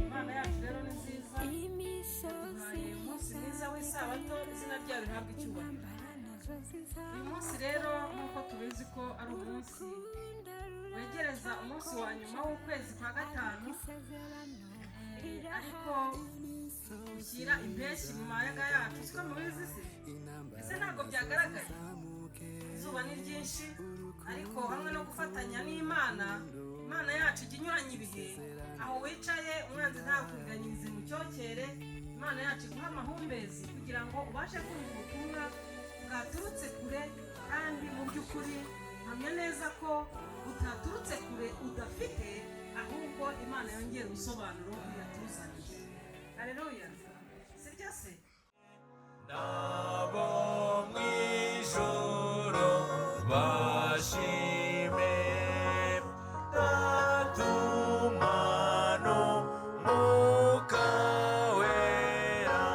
Imana yacu rero ni nziza, duhaye umunsi mwiza w'Isabato, izina ryayo rihabwa icyubahiro. Uyu munsi rero, nk'uko tubizi ko ari umunsi wegereza umunsi wa nyuma w'ukwezi kwa gatanu, ariko ushyira impeshyi mu mayaga yacu, siko mubizi se? Ese ntabwo byagaragaye? Izuba ni ryinshi, ariko hamwe no gufatanya n'Imana, Imana yacu ijya inyuranya ibihe. Aho wicaye umwanzi ntakuriganyirize mu cyokere, Imana yacu iguha amahumbezi kugira ngo ubashe kumva ubutumwa bwaturutse kure. Kandi mu by'ukuri mpamya neza ko butaturutse kure udafite, ahubwo Imana yongera ubusobanuro yatuzaniye. Hareruya! Sibyo se? Nabo mw'ijuru bashime Data, Umwana, Umwuka Wera.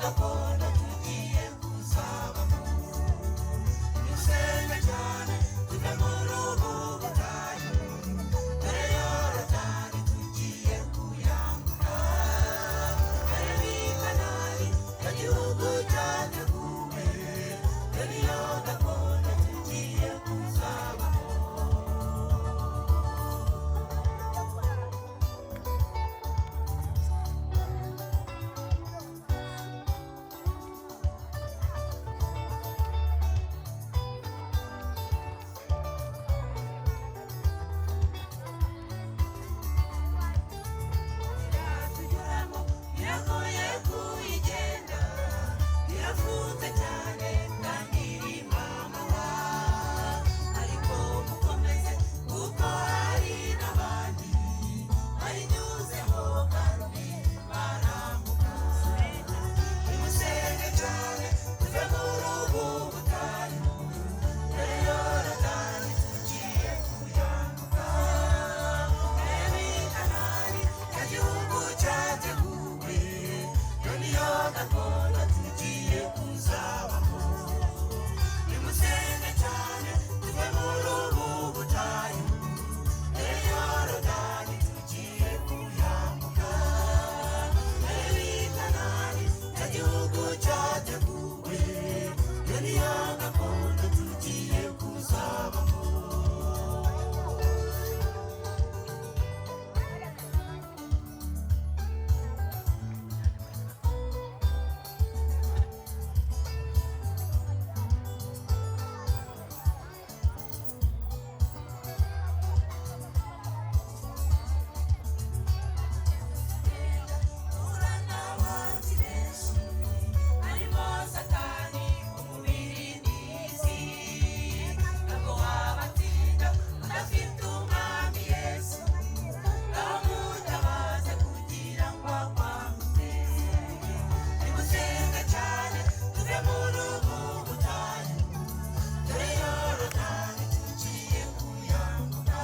gakondo tugiye kuzabamo. Nimusenge cyane tuve muri ubu butayu, dore Yorodani tugiye kuyambuka. Dore ni Kanani, igihugu cyateguwe, dore niyo gakondo tugiye kuzabamo. Tunyuramo biragoye kuyigenda, irafunze cyane kandi irimo amahwa, ariko mukomeze kuko hari n'abandi bayinyuzeho kandi barambuka. Nimusenge cyane tuve muri ubu butayu, dore Yorodani tugiye kuyambuka. Dore Kanani, igihugu cyateguwe, yo niyo gakondo tugiye kuzabamo. Nimusenge cyane tuve muri ubu butayu, dore Yorodani tugiye kuyambuka. Dore Kanani, igihugu cyateguwe, yo niyo gakondo tugiye kuzabamo. Ura n'abanzi benshi harimo Satani, umubiri n'isi, ntabwo wabatsinda udafite umwami Yesu. Ngaho mutabaze kugira ngo akwambuke. Nimusenge cyane tuve muri ubu butayu, dore Yorodani tugiye kuyambuka.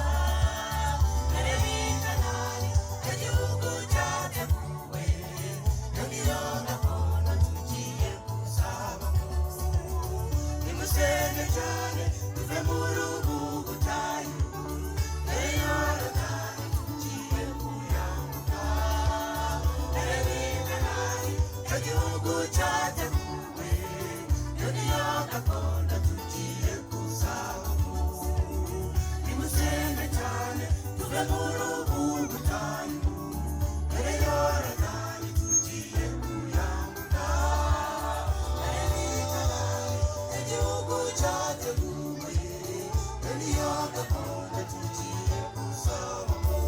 Dore Kanani, igihugu cyateguwe, yo niyo gakondo tugiye kuzabamo. Nimusenge cyane tuve muri ubu butayu, dore Yorodani tugiye kuyambuka. Dore Kanani, igihugu cyateguwe, yo niyo gakondo tugiye kuzabamo. Nimusenge cyane tuve muri ubu butayu, dore Yorodani tugiye kuyambuka. Dore Kanani, igihugu cyateguwe, yo niyo gakondo tugiye kuzabamo.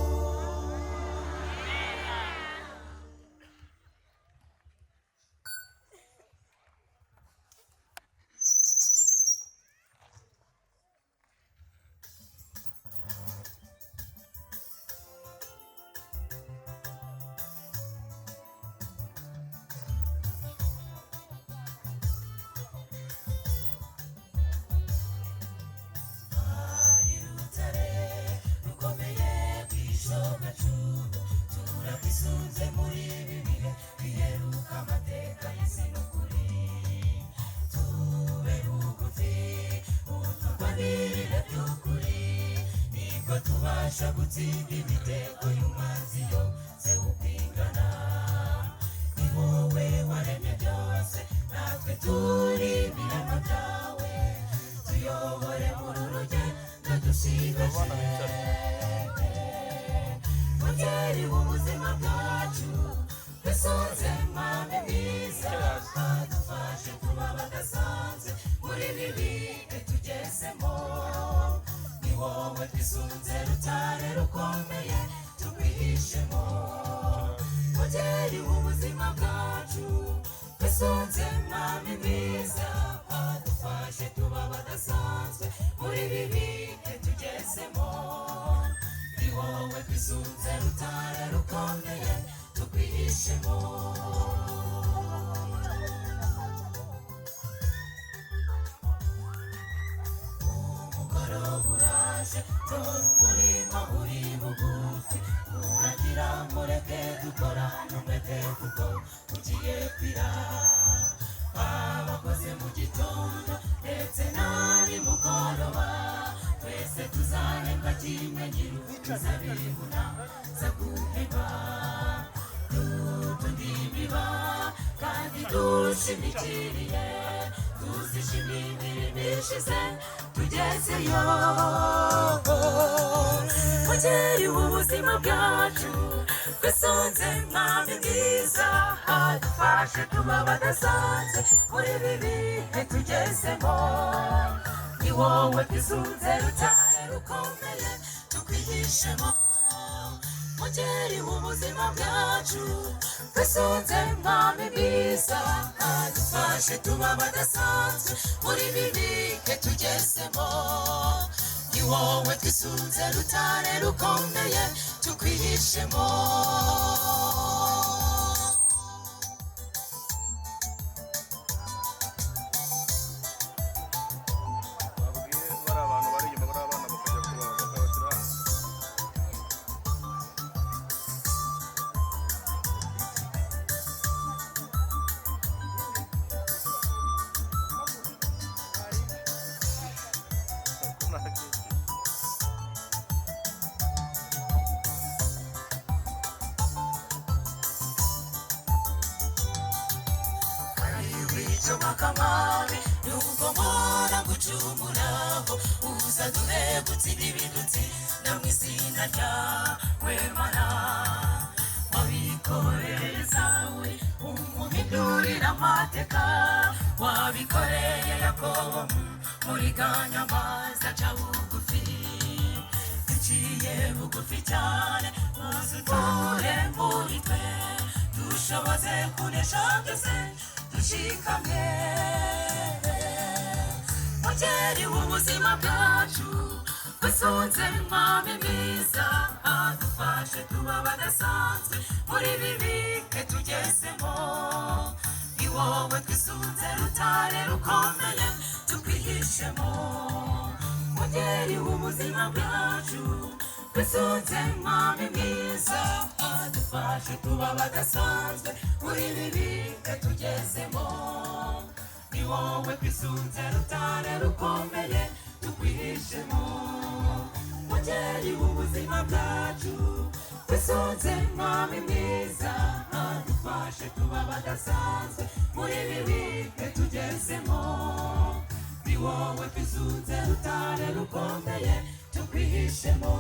Urutare rukomeye rw'ishogacu, turakwisunze muri ibi bihe biheruka amateka y'isi n'ukuri. Tube bugufi uturwanirire by'ukuri, nibwo tubasha gutsinda imitego y'umwanzi yose ukwingana. Ni wowe waremye byose, natwe turi ibiremwa byawe, tuyobore muri uru rugendo dusigaje. Mungeri w'ubuzima bwacu, dusoze mwami mwiza, adufashe kuba badasanzwe muri ibi bihe tugezemo. Ni wowe twisunze, rutare rukomeye tukwihishemo. Mungeri w'ubuzima bwacu, twisunze mwami mwiza, adufashe tuba badasanzwe muri ibi bihe tugezemo. Ni wowe twisunze, rutare rukomeye tukwihishemo. Umugoroba uraje, dore umurimo uri bugufi, uragira mureke dukorane umwete kuko ugiye kwira. Dushimikiriye tuzishima imirimo ishize tugezeyo. Mugeri w'ubuzima bwacu, twisunze Mwami mwiza, adufashe tuba badasanzwe muri ibi bihe tugezemo. Ni wowe twisunze, rutare rukomeye, tukwihishemo. Mugeri w'ubuzima bwacu, twisunze Mwami mwiza, adufashe tuba badasanzwe muri ibi bihe tugezemo. Ni wowe twisunze, rutare rukomeye, tukwihishemo. Babwiye bari abantu bari inyuma, bari abana, bakajya kuba bakabashyira hano. Nta kiki. Kamami nubwo mpora gucumuraho, uza duhe gutsinda ibidutsinda mu izina ryawe. Mana, wabikoreye Sawuli umuhindurira amateka, wabikoreye Yakobo muriganya amazi aca bugufi. Duciye bugufi cyane, uze uture muri twe, dushoboze kunesha byose dushikamye. Mugeri w'ubuzima bwacu, twisunze Mwami mwiza, adufashe tuba badasanzwe muri ibi bihe tugezemo. Ni wowe twisunze, rutare rukomeye, tukwihishemo. Mugeri w'ubuzima bwacu, twisunze Mwami mwiza, adufashe tuba badasanzwe muri ibi bihe tugezemo. Ni wowe twisunze, rutare rukomeye, tukwihishemo. Mugeri w'ubuzima bwacu, twisunze Mwami mwiza, adufashe tuba badasanzwe muri ibi bihe tugezemo. Ni wowe twisunze, rutare rukomeye, tukwihishemo.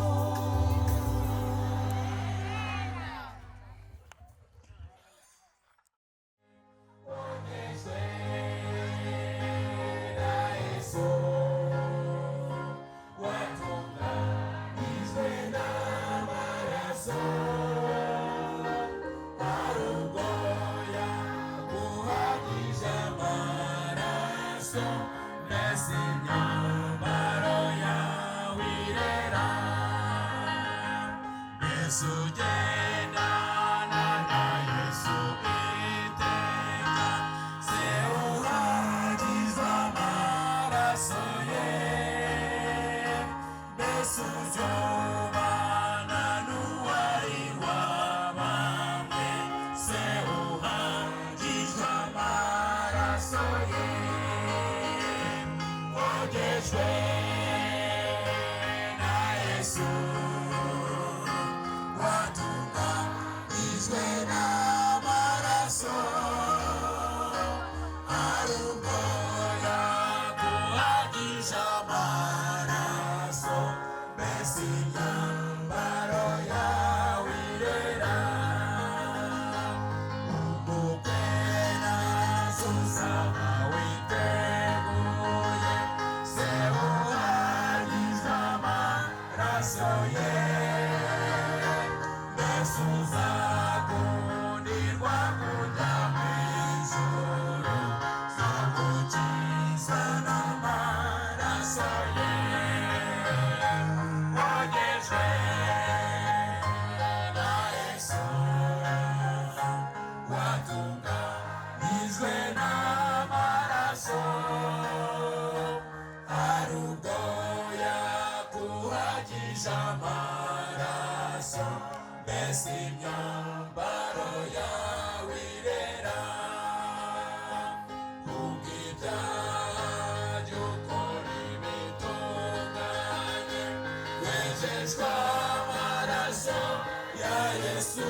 Yesu,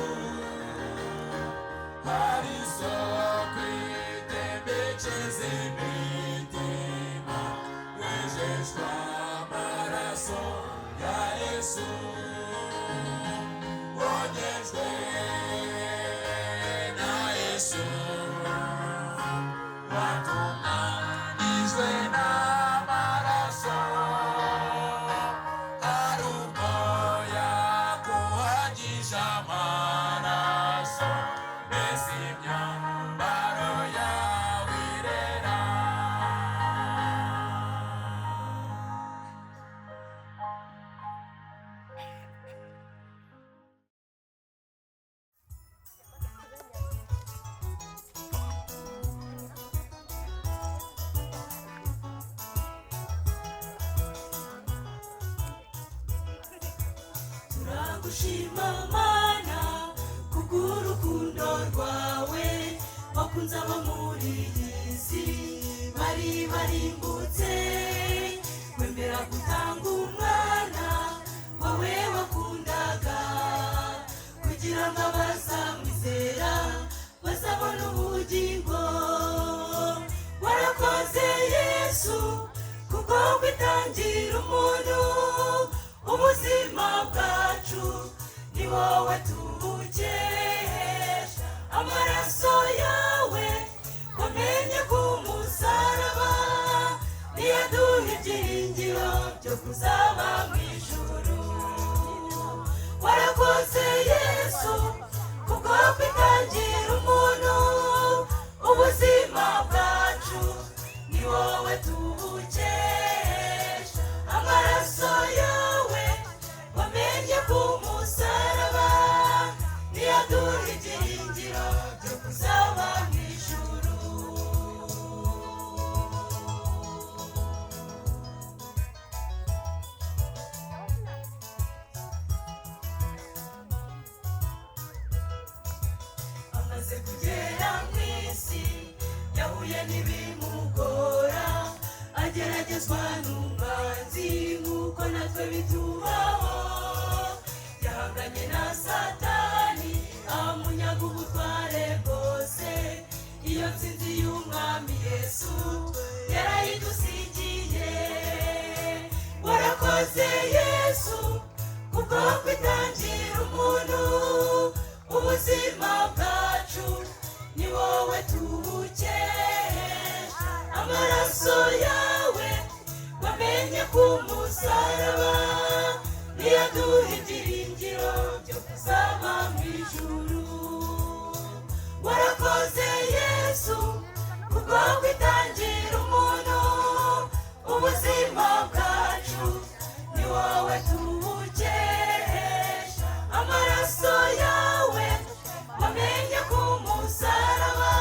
hari isoko. Yesu, wogejwe na Yesu, watunganijwe n'amaraso, ari uko yakuhagije amaraso, mbese imyambaro yawe irera. Turagushima Mana kubw'urukundo rwawe, wakunze abo muri iyi si bari barimbutse, wemera gutanga umwana wawe wakundaga, kugira ngo abazamwizera bazabone ubugingo. Warakoze Yesu kubwo kwitangira umuntu, ubuzima bwacu ni wowe tubukesha, amaraso yawe wamenye ku musaraba niyo aduha ibyiringiro byo kuzaba mu ijuru. Warakoze Yesu kubwo kwitangira umuntu, ubuzima bwacu ni wowe tubukesha, amaraso yawe wamenye ku musaraba niyo aduha ibyiringiro byo kuzaba mu ijuru. Amaze kugera mu isi yahuye n'ibimugora, ageragezwa n'umwanzi nk'uko natwe bitubaho, yahanganye na Satani amunyaga ubutware bwose. Iyo nsinzi y'umwami Yesu yarayidusigiye. Warakoze Yesu kubwo kwitangira umuntu, ubuzima bwacu ni wowe tubukesha, amaraso yawe wamenye ku musaraba niyo aduha ibyiringiro byo kuzaba mu ijuru. Warakoze Yesu kubwo kwitangira umuntu, ubuzima bwacu ni wowe tubukesha, amaraso yawe wamenye ku musaraba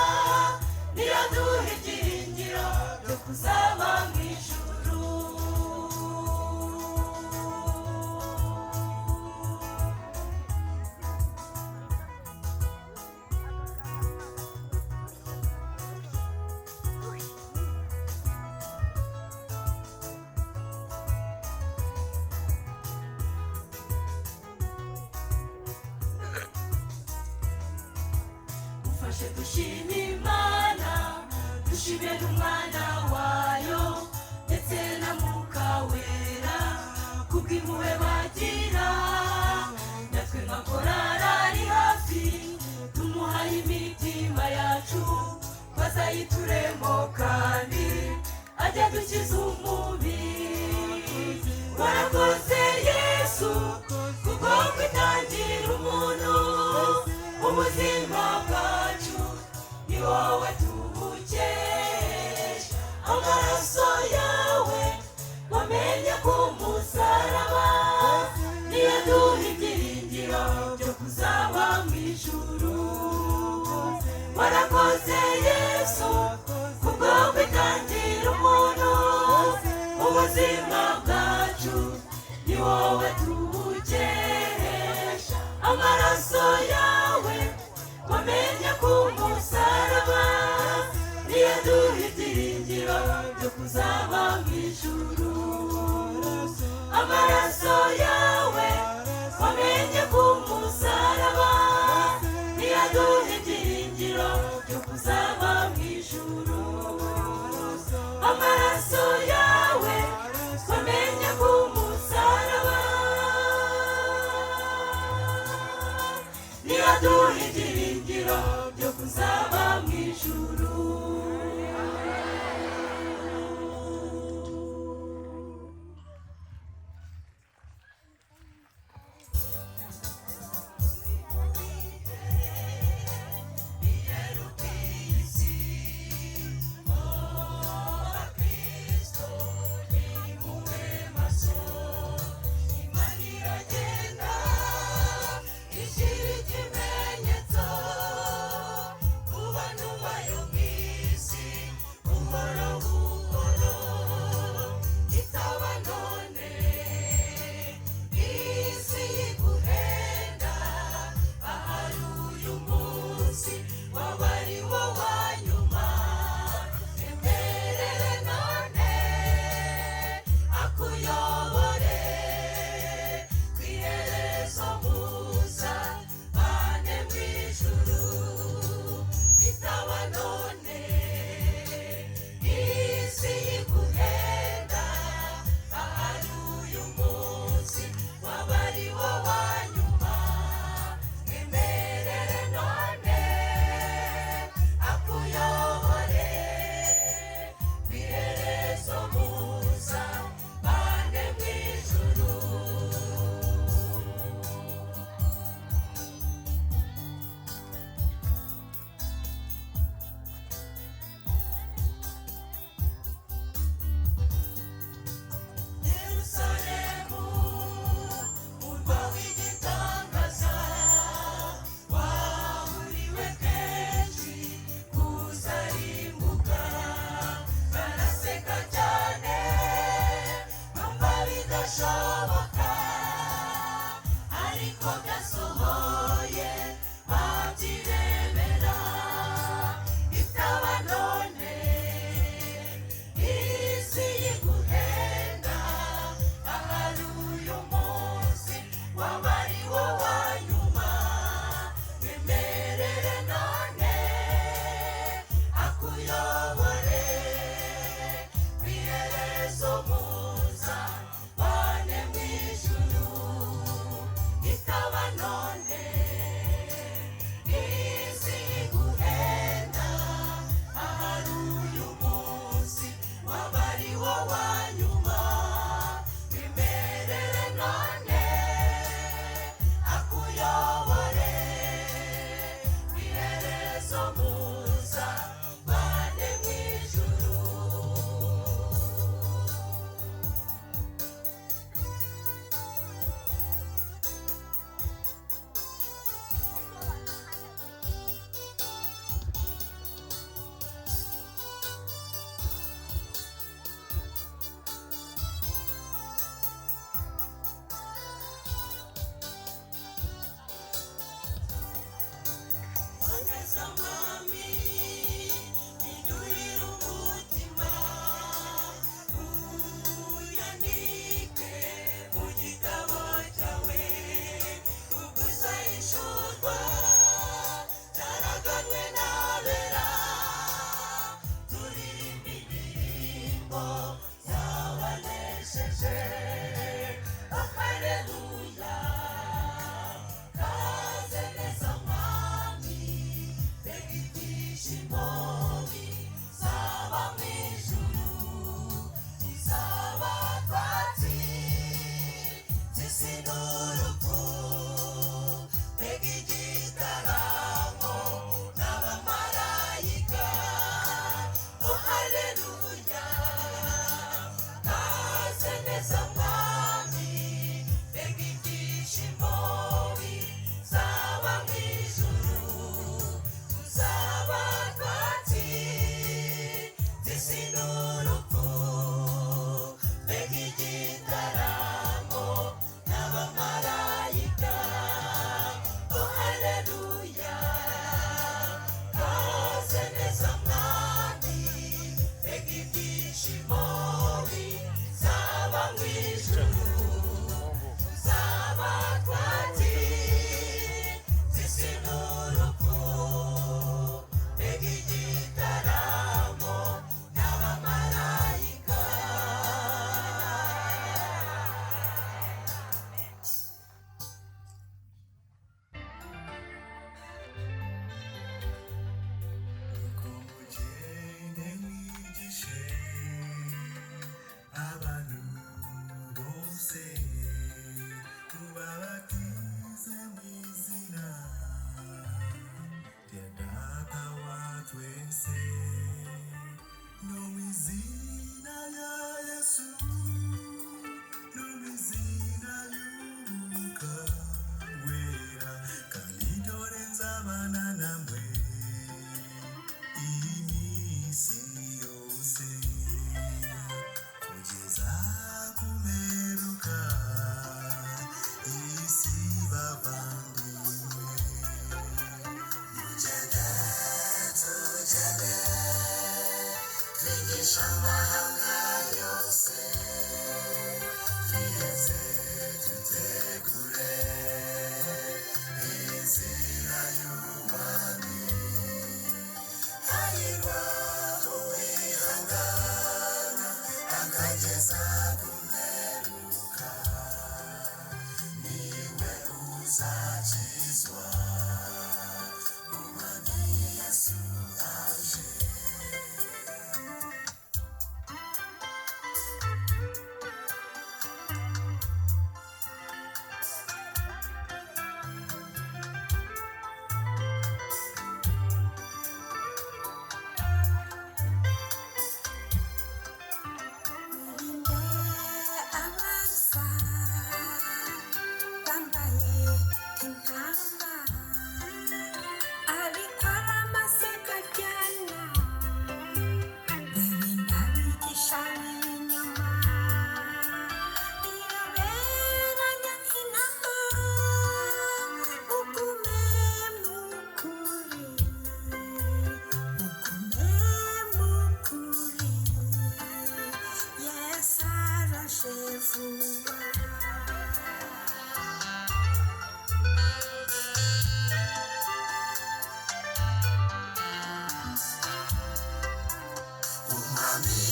niyo aduha ibyiringiro byo kuzaba mu ijuru. Ufashe dushime Imana, dushime n'umwana wayo ndetse na Mwuka Wera kubw'impuhwe bagira, natwe nka korali ari hafi tumuhaye imitima yacu, bazayituremo kandi ajya dukiza umubiri. Warakoze Yesu kubwo kwitangira umuntu, ubuzima bwacu ni wowe tubukesha, amaraso yawe wamenye ku musaraba niyo aduha ibyiringiro byo kuzaba mu ijuru. Warakoze Yesu kubwo kwitangira umuntu, ubuzima bwacu ni wowe tubukesha, amaraso yawe wamenye ku musaraba niyo aduha ibyiringiro byo kuzaba mu ijuru. Amaraso yawe wamenye ku musaraba niyo aduha ibyiringiro byo kuzaba mu ijuru. Amaraso yawe wamenye ku musaraba. ibyishimo bizaba mu ijuru, tuzaba twatsinze isi n'urupfu. Mbega igitaramo n'abamarayika, oh haleluya, kaze neza mwami. Mbega ibyishimo bizaba mu ijuru, tuzaba twatsinze isi n'urupfu. Mbega igitaramo n'abamarayika, oh haleluya, kaze neza mwami. Mbega ibyishimo bizaba mu ijuru, tuzaba twatsinze isi n'urupfu. Mbega igitaramo n'abamarayika. Nuko mugende mwigishe abantu bose, mubabatize mu izina rya Data wa twese, no mu izina rya Yesu, no mu izina ry'Umwuka Wera, kandi dore nzabana namwe iminsi yose kugeza ku mperuka isi. Bavandimwe, mugende, tugende twigisha amahanga yose, twiheze dutegure inzira y'Umwami. Hahirwa uwihangana akageza ku mperuka, niwe uzakizwa. Umwami Yesu aje. Murinde abaza bambaye intama, ariko ari amasega aryana. Birinda abigisha b'ibinyoma, biyoberanya nk'intama. Mugume mu kuri, mugume mu kuri, Yesu araje vuba. Umwami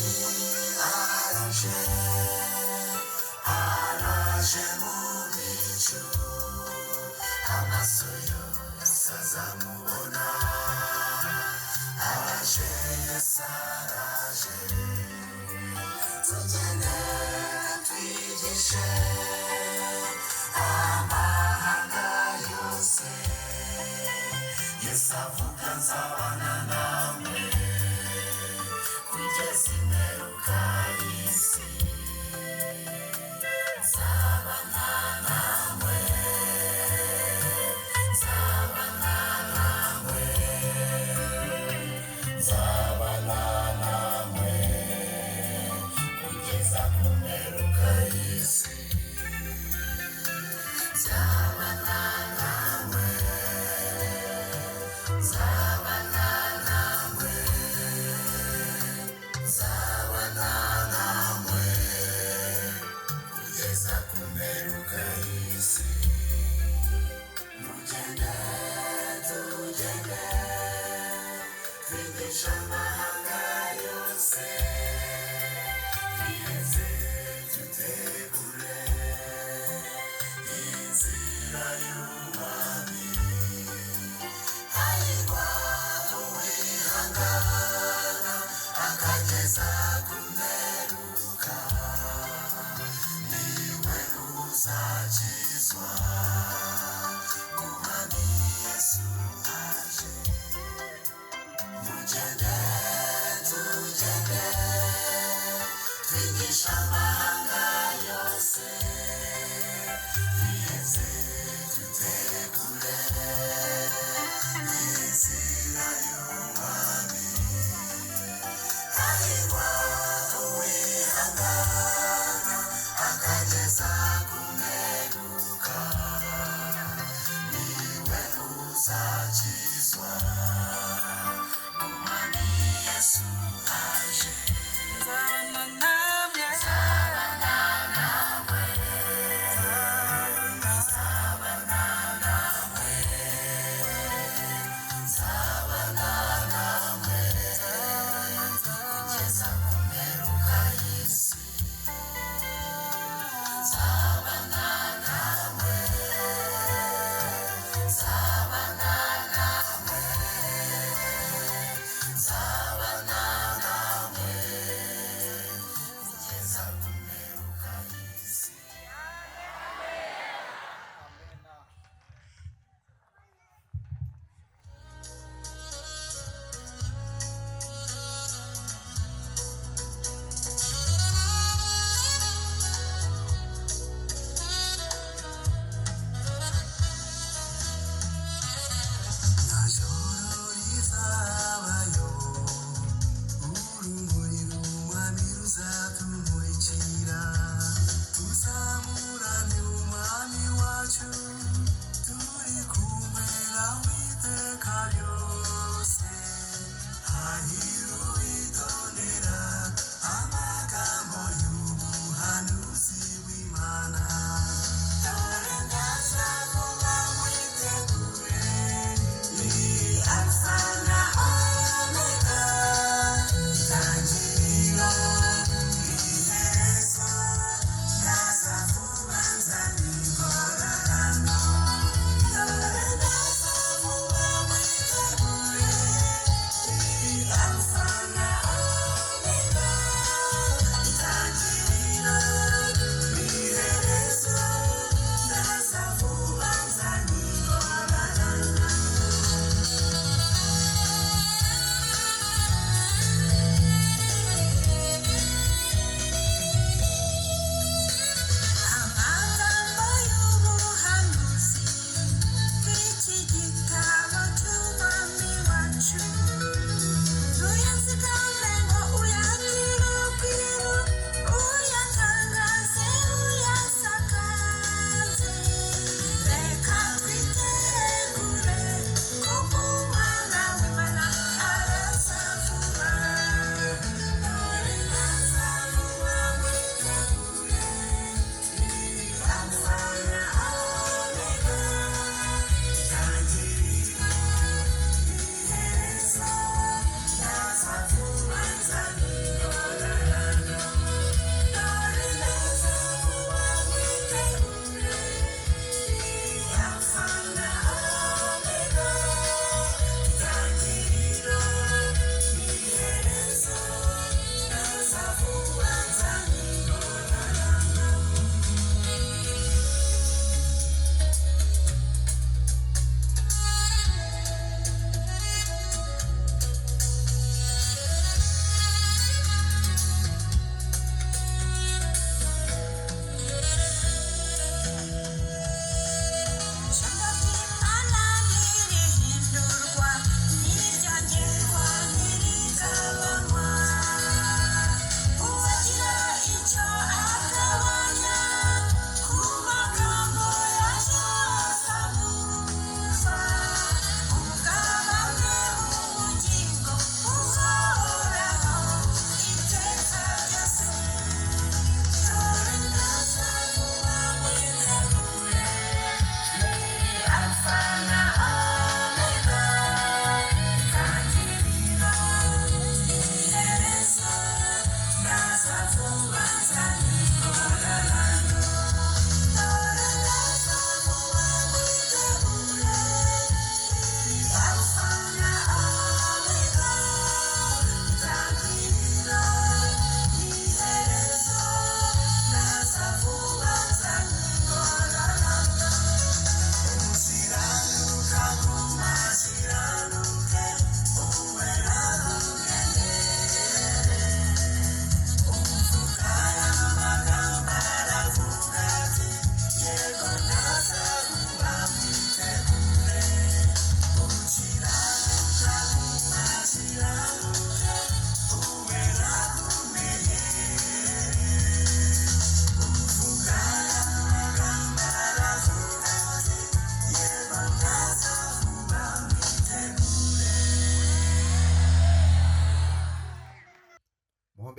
araje, araje mu bicu, amaso yose azamubona. Araje, Yesu araje. Tugende twigishe amahanga yose. Yesu avuga nzabana namwe kugeza imperuka y'isi. Nzabana namwe, nzabana namwe, nzabana namwe kugeza ku mperuka y'isi. Nzabana namwe, nzabana namwe, nzabana namwe kugeza ku mperuka y'isi. Mugende, tugende twigisha amahanga yose, twiheze dutegure inzira y'Umwami. Hahirwa uwihangana.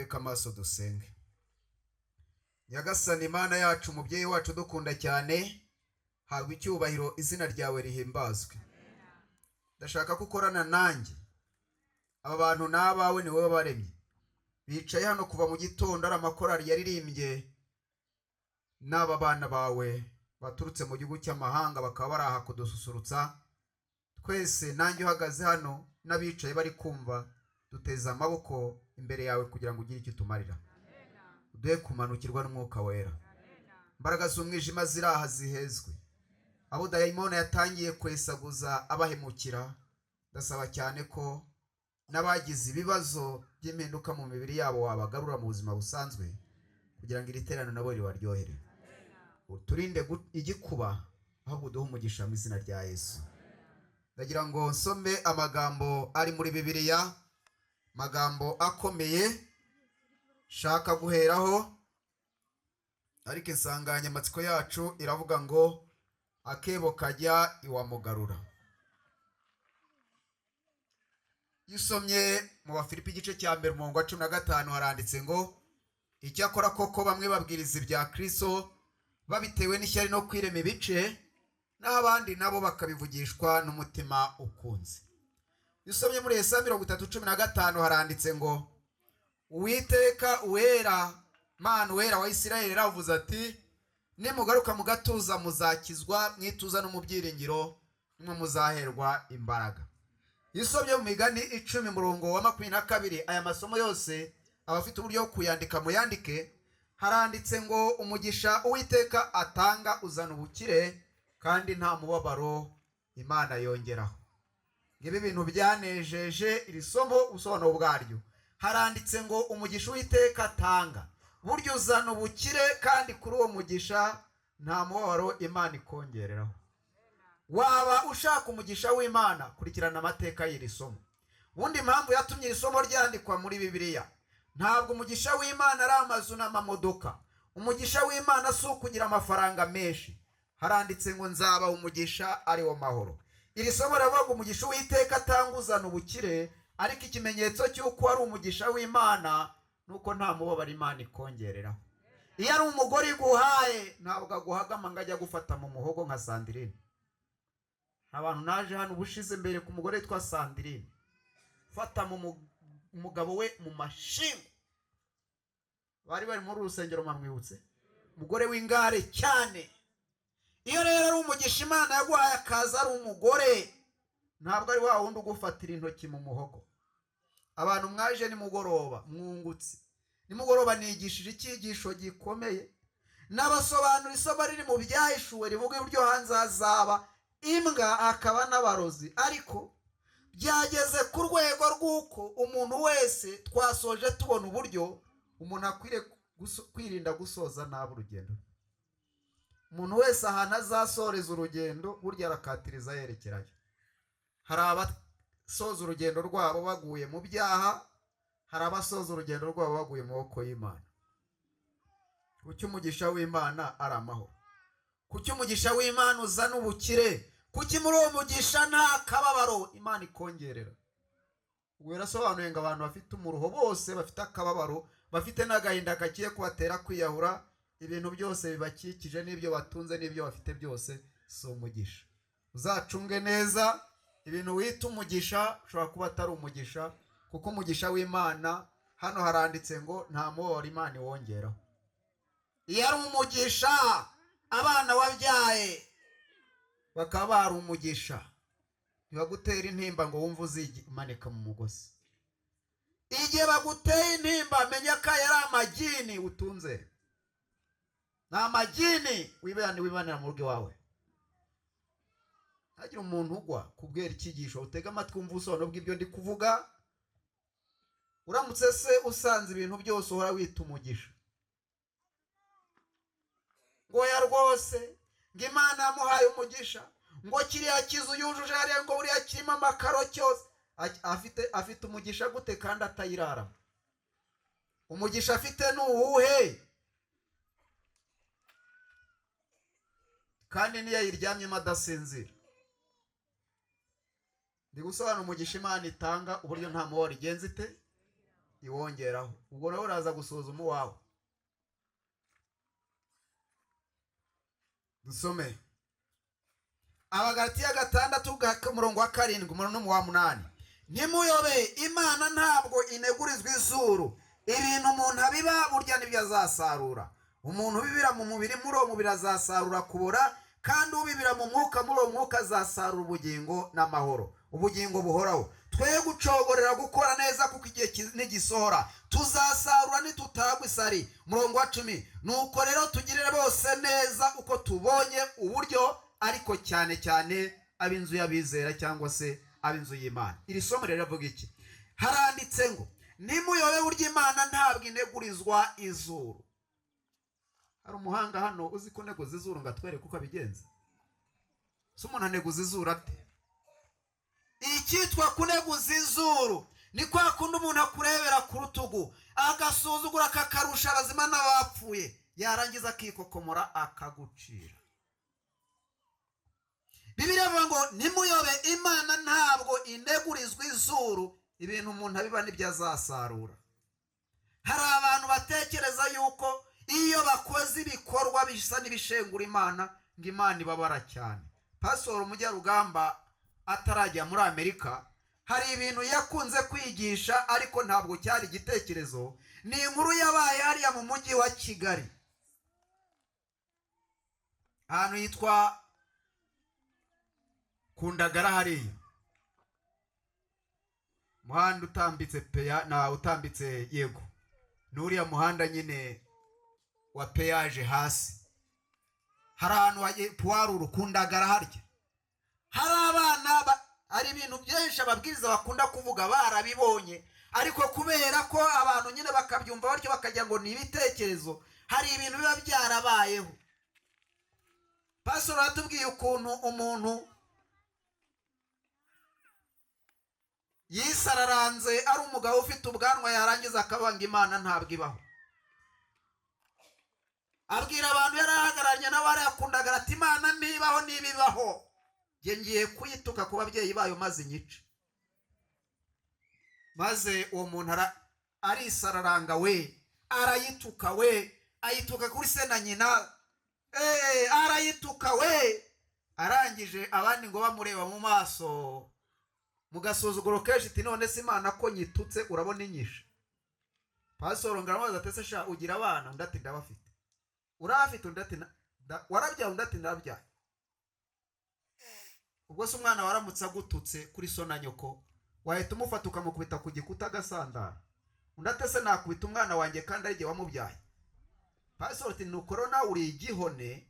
Twubike amaso dusenge. Nyagasani Imana yacu, umubyeyi wacu dukunda cyane, habwa icyubahiro, izina ryawe rihimbazwe. Ndashaka ko ukorana nanjye. Aba bantu ni abawe, ni wowe wabaremye. Bicaye hano kuva mu gitondo, ari amakorari yaririmbye n'aba bana bawe baturutse mu gihugu cy'amahanga, bakaba bari aha kudususurutsa twese. Nanjye uhagaze hano n'abicaye bari kumva, duteze amaboko imbere yawe kugira ngo ugire icyo utumarira. Uduhe kumanukirwa n'Umwuka Wera. Imbaraga z'umwijima ziri aha zihezwe. Abo dayimoni yatangiye kwesaguza abahemukira, ndasaba cyane ko n'abagize ibibazo by'impinduka mu mibiri yabo wabagarura mu buzima busanzwe, kugira ngo iri teraniro nabo ribaryohere. Uturinde igikuba, ahubwo uduhe umugisha mu izina rya Yesu. Ndagira ngo nsome amagambo ari muri Bibiliya, amagambo akomeye shaka guheraho, ariko insanganyamatsiko yacu iravuga ngo akebo kajya iwa Mugarura. Iyo usomye mu Bafilipi igice cya 1 umurongo wa 15, haranditse ngo: "Icyakora koko bamwe babwiriza ibya Kristo babitewe n'ishyari no kwirema ibice, naho abandi nabo bakabivugishwa n'umutima ukunze." Iyo usomye muri Yesaya 30:15, haranditse ngo: "Uwiteka uwera, Mana uwera wa Isirayeli yaravuze ati: nimugaruka mugatuza muzakizwa, mwituza no mu byiringiro nimwe muzaherwa imbaraga." Iyo usomye mu Migani 10 murongo wa 22, aya masomo yose abafite uburyo bwo kuyandika muyandike, haranditse ngo: "Umugisha Uwiteka atanga uzana ubukire, kandi nta mubabaro Imana yongeraho." Ngibi ibintu byanejeje iri somo, ubusobanuro bwaryo. Haranditse ngo umugisha Uwiteka atanga burya uzana ubukire, kandi kuri uwo mugisha nta mubabaro Imana ikongereraho. Waba ushaka umugisha w'Imana, kurikirana amateka y'iri somo. Ubundi impamvu yatumye iri somo ryandikwa muri Bibiliya, ntabwo umugisha w'Imana ari amazu n'amamodoka. Umugisha w'Imana si ukugira amafaranga menshi. Haranditse ngo nzaba umugisha ari wo mahoro. Iri somo riravuga ngo umugisha Uwiteka atanga uzana ubukire, ariko ikimenyetso cy'uko ari umugisha w'Imana nuko nta mubabaro Imana ikongereraho. Iyo ari umugore iguhaye, ntabwo aguhagama ngo ajya gufata mu muhogo nka Sandirine. Abantu naje hano ubushize mbere ku mugore witwa Sandirine, fata mu mugabo we mu mashingu, bari bari muri urusengero, mwamwibutse, umugore w'ingare cyane. Iyo rero ari umugisha Imana yaguhaye akaza ari umugore, ntabwo ari wa wundi ugufatira intoki mu muhogo. Abantu mwaje nimugoroba mwungutse. Nimugoroba nigishije icyigisho gikomeye, n'abasobanura isomo riri mu Byahishuwe rivuga uburyo hanze hazaba imbwa akaba n'abarozi, ariko byageze ku rwego rw'uko umuntu wese twasoje tubona uburyo umuntu akwiriye kwirinda gusoza nabi urugendo. Umuntu wese ahantu azasoreza urugendo burya arakatiriza yerekerayo. Hari abasoza urugendo rwabo baguye mu byaha, hari abasoza urugendo rwabo baguye mu maboko y'Imana. Kuki umugisha w'Imana ari amahoro? Kuki umugisha w'Imana uzana ubukire? Kuki muri uwo mugisha nta kababaro Imana ikongerera? Ubwo birasobanuye ngo abantu bafite umuruho bose, bafite akababaro, bafite n'agahinda kagiye kubatera kwiyahura, ibintu byose bibakikije n'ibyo batunze n'ibyo bafite byose si umugisha. Uzacunge neza ibintu wita umugisha, ushobora kuba atari umugisha, kuko umugisha w'Imana hano haranditse ngo nta mubabaro Imana iwongeraho. Iyo ari umugisha, abana wabyaye bakaba bari umugisha, ntibagutera intimba ngo wumve uzimanika mu mugozi. Igihe baguteye intimba, menya ko aya ari amagini utunze. Ni amagini wibanira mu rugo iwawe. Ntagire umuntu ugwa kubwera icyigisho, utege amatwi wumve ubusobanuro bw'ibyo ndi kuvuga. Uramutse se usanze ibintu byose uhora wita umugisha, ngo ya rwose ngo Imana yamuhaye umugisha, ngo kiriya kizu yujuje hariya, ngo buriya kirimo amakaro cyose, afite umugisha gute kandi atayiraramo? Umugisha afite ni uwuhe? Kandi niyo ayiryamyemo adasinzira. Ndi gusobanura umugisha Imana itanga, uburyo nta mubabaro igenza ite iwongeraho. Ubwo nawe uraza gusuzuma uwawe. Dusome Abagalatiya 6, umurongo wa 7 umurongo wa 8. Ntimuyobe, Imana ntabwo inegurizwa izuru. Ibintu umuntu abiba burya nibyo azasarura. Umuntu ubibira mu mubiri, muri uwo mubiri azasarura kubora, kandi ubibira mu mwuka, muri uwo mwuka azasarura ubugingo n'amahoro, ubugingo buhoraho. Twe gucogorera gukora neza, kuko igihe nigisohora tuzasarura nitutagwa isari. Umurongo wa 10. Nuko rero tugirire bose neza uko tubonye uburyo, ariko cyane cyane ab'inzu y'abizera cyangwa se ab'inzu y'Imana. Iri somo rero rivuga iki? Haranditse ngo nimuyobe burya Imana ntabwo inegurizwa izuru. Hari umuhanga hano uzi ko neguza izuru ngo atwereke uko abigenza? Se umuntu aneguza izuru ate? Icyitwa kuneguza izuru ni kwa kundi umuntu akurebera ku rutugu agasuzugura akakarusha abazima n'abapfuye, yarangiza akikokomora akagucira. Bibiliya ivuga ngo nimuyobe, Imana ntabwo inegurizwa izuru. Ibintu umuntu abiba nibyo azasarura. Hari abantu batekereza yuko iyo bakoze ibikorwa bisa n'ibishengura Imana, ngo Imana ibabara cyane. Pastor Mujyarugamba atarajya muri Amerika hari ibintu yakunze kwigisha, ariko ntabwo cyari igitekerezo. Ni inkuru yabaye hariya mu mujyi wa Kigali, ahantu hitwa Kundagara, hariya muhanda utambitse peya na utambitse, yego n'uriya muhanda nyine wa peyaje hasi, hari ahantu puwaruru Kundagara harya hari abana. Hari ibintu byinshi ababwiriza bakunda kuvuga barabibonye, ariko kubera ko abantu nyine bakabyumva batyo bakagira ngo ni ibitekerezo, hari ibintu biba byarabayeho. Pastor atubwiye ukuntu umuntu yisararanze ari umugabo ufite ubwanwa, yarangiza akabanga Imana ntabwo ibaho. Abwira abantu yarahagararanye n'abarayakundaga ati Imana ntibaho, nibibaho nge ngiye kuyituka ku babyeyi bayo maze inyice. Maze uwo muntu arisararanga we, arayituka we, ayituka kuri se na nyina, arayituka we. Arangije abandi ngo bamureba mu maso mu gasuzuguro kenshi ati none se Imana ko nyitutse urabona inyishe? Pastor ngaramubaza ati ese sha ugira abana? Undi ati ndabafite. Urafite? Undi ati warabyaye? Undi ati ndabyaye. Ubwo se umwana waramutse agututse kuri so na nyoko wahita umufata ukamukubita ku gikuta agasandara? Undi ati ese nakubita umwana wanjye kandi ari jye wamubyaye? Pastor ati nuko rero nawe uri igihone,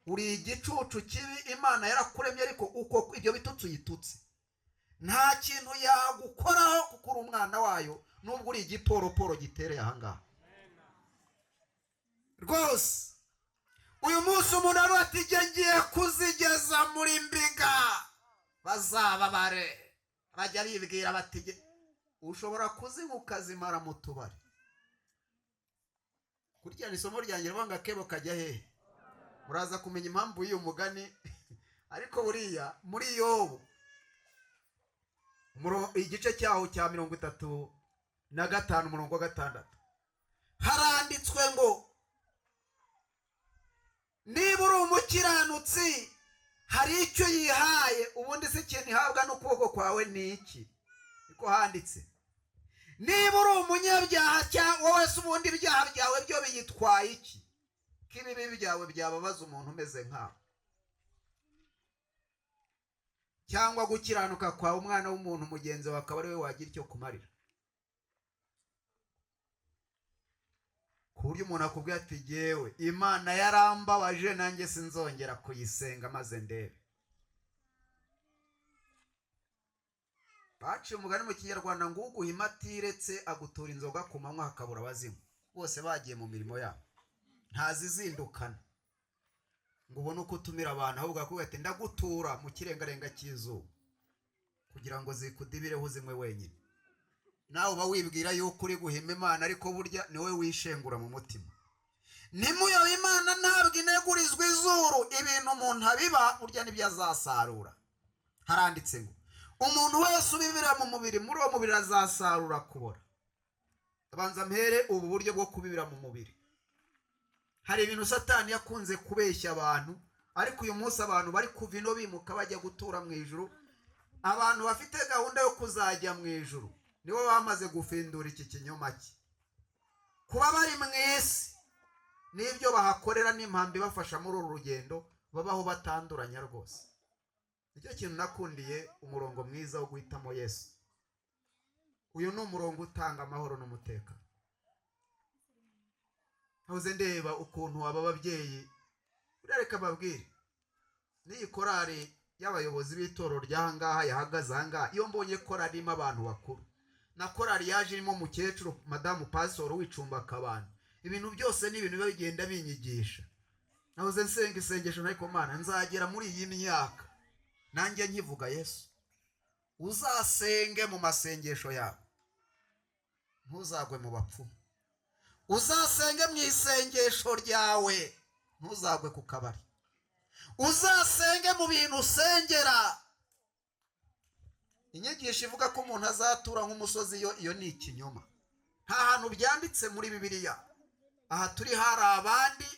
uri igicucu kibi, Imana yarakuremye, ariko uko ibyo bitutsi uyitutse nta kintu yagukoraho kuko uri umwana wayo, nubwo uri igiporoporo gitereye ahangaha rwose. Uyu munsi umuntu ati ngiye kuzigeza muri mbiga bazababare, bajya bibwira bati ushobora kuzinywa ukazimara mu tubari. Kurya ni isomo ryanjye rivuga ngo akebo kajya hehe? Muraza kumenya impamvu y'uyu mugani. Ariko buriya muri Yobu igice cyaho cya 35 umurongo wa 6 haranditswe ngo niba uri umukiranutsi hari icyo yihaye, ubundi se ikintu ihabwa n'ukuboko kwawe ni iki? Niko handitse. Niba uri umunyabyaha cyangwa wowe se ubundi ibyaha byawe byo biyitwaye iki? Ko ibibi byawe byababaza umuntu umeze nkawe, cyangwa gukiranuka kwawe umwana w'umuntu mugenzi wawe akaba ari we wagira icyo kumarira. Ku buryo umuntu akubwira ati jyewe Imana yarambabaje nanjye sinzongera kuyisenga maze ndebe. Baciye umugani mu Kinyarwanda ngo uguhima atiretse agutura inzoga ku manywa hakabura abazimu. Bose bagiye mu mirimo yabo, ntazizindukana ngo ubone uko utumira abantu, ahubwo akubwira ati ndagutura mu kirengarenga cy'izuba kugira ngo zikudibireho uzinywe wenyine. Nawe uba wibwira yuko uri guhima Imana, ariko burya ni wowe wishengura mu mutima. Nimuyobe, Imana ntabwo inegurizwa izuru. Ibintu umuntu abiba burya nibyo azasarura. Haranditse ngo umuntu wese ubibira mu mubiri, muri uwo mubiri azasarura kubora. Abanza mpere ubu buryo bwo kubibira mu mubiri. Hari ibintu Satani yakunze kubeshya abantu, ariko uyu munsi abantu bari kuva ino bimuka bajya gutura mu ijuru, abantu bafite gahunda yo kuzajya mu ijuru nibo bamaze gufindura iki kinyoma cye. Kuba bari mu isi n'ibyo bahakorera n'impambi ibafasha muri uru rugendo, babaho batanduranya rwose. Nicyo kintu nakundiye umurongo mwiza wo guhitamo Yesu. Uyu ni umurongo utanga amahoro n'umutekano. Ntuze ndeba ukuntu aba babyeyi, reka babwire, n'iyi korari y'abayobozi b'itorero ry'aha ngaha yahagaze aha ngaha, iyo mbonye korari irimo abantu bakuru, na korari yaje irimo umukecuru madamu pasoro wicumbaka abantu, ibintu byose ni ibintu biba bigenda binyigisha. Nahoze nsenga isengesho ariko Mana nzagera muri iyi myaka nanjye nkivuga Yesu. Uzasenge mu masengesho yawe, ntuzagwe mu bapfumu. Uzasenge mu isengesho ryawe, ntuzagwe ku kabari. Uzasenge mu bintu usengera. Inyigisho ivuga ko umuntu azatura nk'umusozi yo, iyo ni ikinyoma. Nta hantu byanditse muri Bibiliya. Aha turi hari abandi.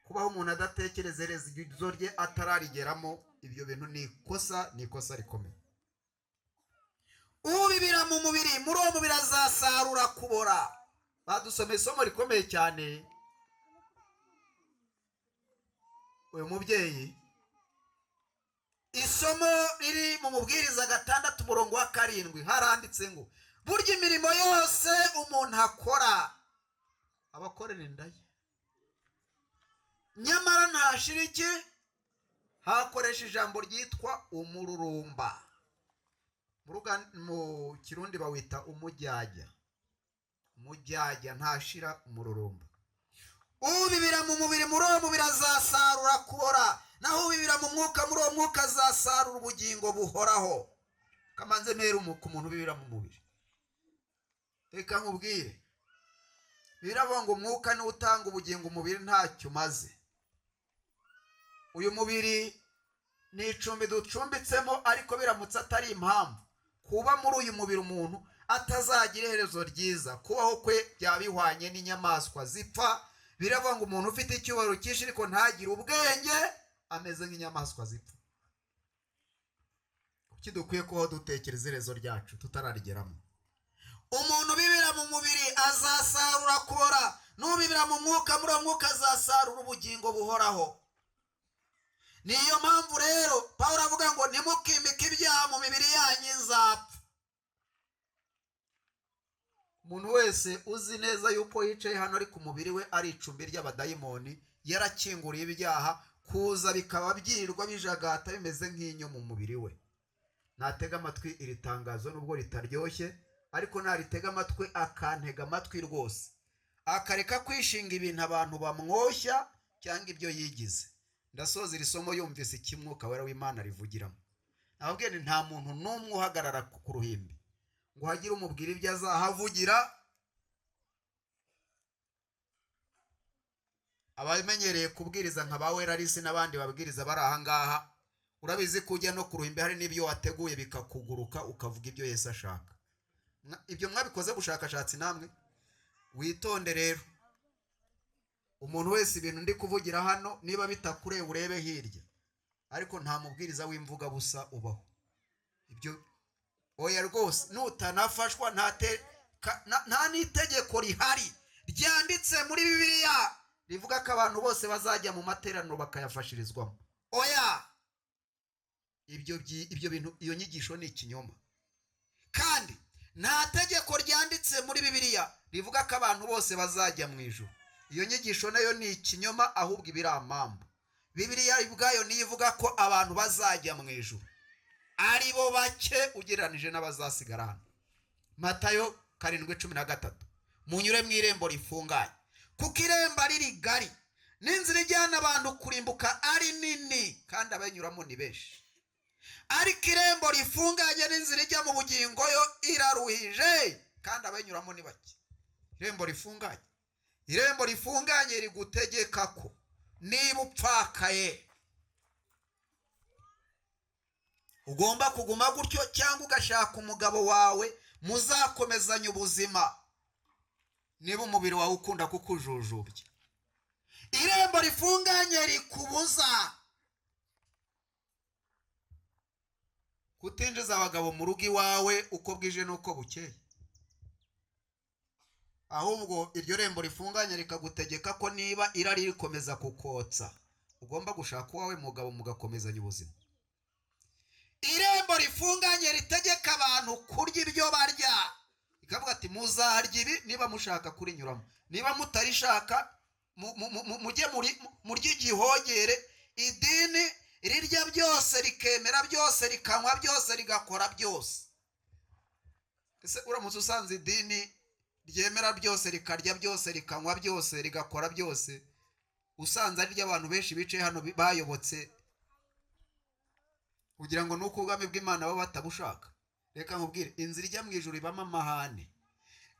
Kubaho umuntu adatekereza iherezo rye atararigeramo, ibyo bintu ni ikosa, ni ikosa rikomeye. Ubibira mu mubiri, muri uwo mubiri azasarura kubora. Badusomeye isomo rikomeye cyane. Uyu mubyeyi, isomo riri mu Mubwiriza 6 umurongo wa 7, haranditse ngo burya imirimo yose umuntu akora abakorera inda ye, nyamara ntashira iki, hakoresha ijambo ryitwa umururumba. Mu Kirundi bawita umujyajya. Umujyajya ntashira umururumba. Ubibira mu mubiri, muri uwo mubiri azasarura kubora, naho ubibira mu mwuka, muri uwo mwuka azasarura ubugingo buhoraho. Kamanze mpere ku muntu ubibira mu mubiri. Reka nkubwire, biravuga ngo umwuka niwo utanga ubugingo, umubiri ntacyo umaze. Uyu mubiri ni icumbi ducumbitsemo, ariko biramutse atari impamvu kuba muri uyu mubiri umuntu atazagira iherezo ryiza, kubaho kwe byaba bihwanye n'inyamaswa zipfa. Biravuga ngo umuntu ufite icyubahiro cyinshi ariko ntagire ubwenge ameze nk'inyamaswa zipfa. Kuki dukwiye kubaho dutekereza iherezo ryacu tutararigeramo? Umuntu ubibira mu mubiri azasarura kubora, n'ubibira mu mwuka, muri uwo mwuka azasarura ubugingo buhoraho. Niyo mpamvu rero Pawulo avuga ngo ntimukimike ibyaha mu mibiri yanyu izapfa. Umuntu wese uzi neza yuko yicaye hano ariko umubiri we ari icumbi ry'abadayimoni, yarakinguriye ibyaha kuza bikaba byirirwa bijagata bimeze nk'inyo mu mubiri we. Natega amatwi iri tangazo nubwo ritaryoshye, ariko naritega amatwi akantega amatwi rwose, akareka kwishinga ibintu abantu bamwoshya cyangwa ibyo yigize. Ndasoza iri somo yumvise ikimwuka wera w'Imana rivugiramo. Nababwiye nti nta muntu n'umwe uhagarara ku ruhimbi ngo hagire umubwira ibyo azahavugira. Abamenyereye kubwiriza nka ba Werarisi n'abandi babwiriza bari aha ngaha, urabizi ko ujya no ku ruhimbi hari n'ibyo wateguye bikakuguruka ukavuga ibyo Yesu ashaka. Ibyo mwabikoze bushakashatsi namwe. Witonde rero, umuntu wese ibintu ndi kuvugira hano niba bitakure urebe hirya, ariko nta mubwiriza w'imvuga busa ubaho. Ibyo oya rwose, nutanafashwa nta n'itegeko rihari ryanditse muri Bibiliya rivuga ko abantu bose bazajya mu materaniro bakayafashirizwamo. Oya, ibyo bintu, iyo nyigisho ni ikinyoma. Kandi nta tegeko ryanditse muri Bibiliya rivuga ko abantu bose bazajya mu ijuru. Iyo nyigisho nayo ni ikinyoma, ahubwo ibiri amambu. Bibiliya ubwayo niyo ivuga ko abantu bazajya mu ijuru ari bo bake ugereranije n'abazasigara hano. Matayo 7:13, munyure mu irembo rifunganye, kuko irembo ari rigari n'inzira ijyana abantu kurimbuka ari nini, kandi abayanyuramo ni benshi. Ariko irembo rifunganye n'inzira ijya mu bugingo yo iraruhije, kandi abayanyuramo ni bake. Irembo rifunganye, irembo rifunganye rigutegeka ko niba upfakaye Ugomba kuguma gutyo cyangwa ugashaka umugabo wawe muzakomezanya ubuzima, niba umubiri wawe ukunda kukujujubya. Irembo rifunganye rikubuza kutinjiza abagabo mu rugo iwawe uko bwije n'uko bukeye. Ahubwo iryo rembo rifunganye rikagutegeka ko niba irari rikomeza kukotsa, ugomba gushaka uwawe mugabo mugakomezanya ubuzima. Irembo rifunganye ritegeka abantu kurya ibyo barya, rikavuga ati muzarya ibi niba mushaka kurinyuramo, niba mutarishaka mujye murye igihogere. Idini rirya byose, rikemera byose, rikanywa byose, rigakora byose. Ese uramutse usanze idini ryemera byose, rikarya byose, rikanywa byose, rigakora byose, usanze ari ry'abantu benshi bicaye hano bayobotse, kugira ngo nuko ubwami bw'Imana baba batabushaka? Reka nkubwire, inzira ijya mu ijuru ibamo amahane.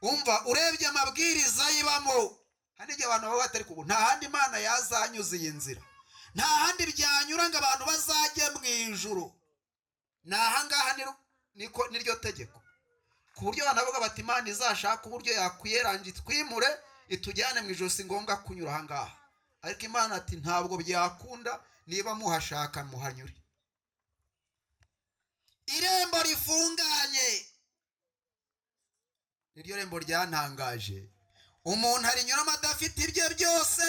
Umva, urebye amabwiriza yibamo, hari igihe abantu baba batari kubu, nta handi Imana yazanyuza iyi nzira, nta handi byanyura ngo abantu bazajye mu ijuru, ni ahangaha niko niryo tegeko. Ku buryo abantu bavuga bati Imana izashaka uburyo yakwiyeranja itwimure itujyane mu ijuru, si ngombwa kunyura ahangaha. Ariko Imana ati ntabwo byakunda, niba muhashaka muhanyure. Irembo rifunganye niryo rembo ryantangaje. Umuntu arinyuramo adafite ibye byose,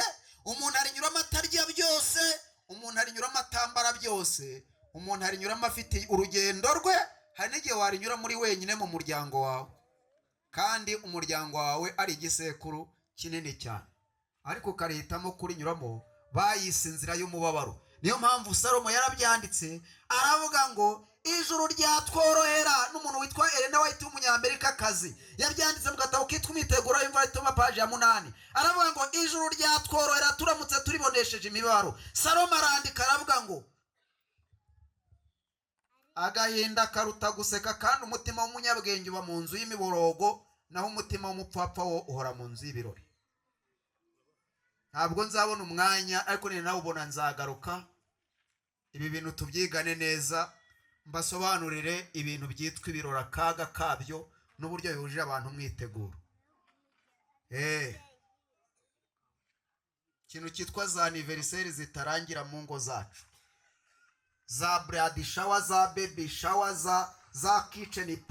umuntu arinyuramo atarya byose, umuntu arinyuramo atambara byose, umuntu arinyuramo afite urugendo rwe. Hari n'igihe warinyura muri wenyine mu muryango wawe, kandi umuryango wawe ari igisekuru kinini cyane, ariko ukarihitamo kurinyuramo. Bayise inzira y'umubabaro. Niyo mpamvu Salomo yarabyanditse aravuga ngo ijuru ryatworohera. N'umuntu witwa Elena White w'umunyamerikakazi yabyanditse mu gatabo kitwa Imyiteguro y'imvura ituma, paji ya 8, aravuga ngo ijuru ryatworohera turamutse turibonesheje imibabaro. Salomo arandika aravuga ngo agahinda karuta guseka, kandi umutima w'umunyabwenge uba mu nzu y'imiborogo, naho umutima w'umupfapfa wo uhora mu nzu y'ibirori. Ntabwo nzabona umwanya, ariko ni nawe ubona nzagaruka ibi bintu tubyigane neza, mbasobanurire ibintu byitwa ibirori, akaga kabyo n'uburyo bihuje abantu mwiteguro. Ikintu cyitwa za anniversaire zitarangira mu ngo zacu, za bridal shower, za baby shower, za kitchen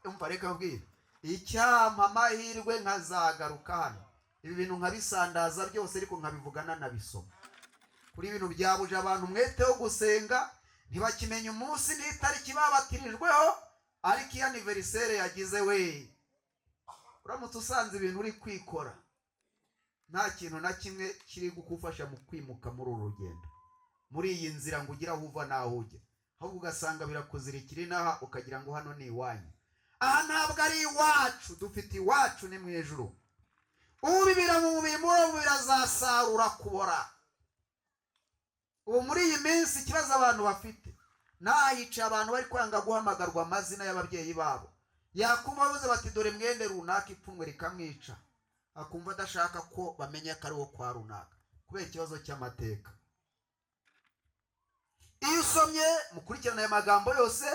umva, reka mbwira, icyampa amahirwe nkazagaruka hano ibi bintu nkabisandaza byose, ariko nkabivugana nabisoma. Kuri ibintu byabuje abantu umwete wo gusenga, ntibakimenya umunsi n'itariki babatirijweho, ariko iyo anniversaire yagize we, uramutse usanze ibintu uri kwikora nta kintu na kimwe kiri kugufasha mu kwimuka muri uru rugendo, muri iyi nzira ngo ugire aho uva n'aho ujya, ahubwo ugasanga birakuzirikira inaha, ukagira ngo hano ni iwanyu. Aha ntabwo ari iwacu, dufite iwacu ni mu ijuru. Ubibira mu mubiri, muri uwo mubiri azasarura kubora. Ubu muri iyi minsi ikibazo abantu bafite, nahicaye abantu bari kwanga guhamagarwa amazina y'ababyeyi babo. Yakumva bavuze bati dore mwende runaka, ipfunwe rikamwica, akumva adashaka ko bamenya ko ari uwo kwa runaka, kubera ikibazo cy'amateka. Iyo usomye, mukurikirane aya magambo yose,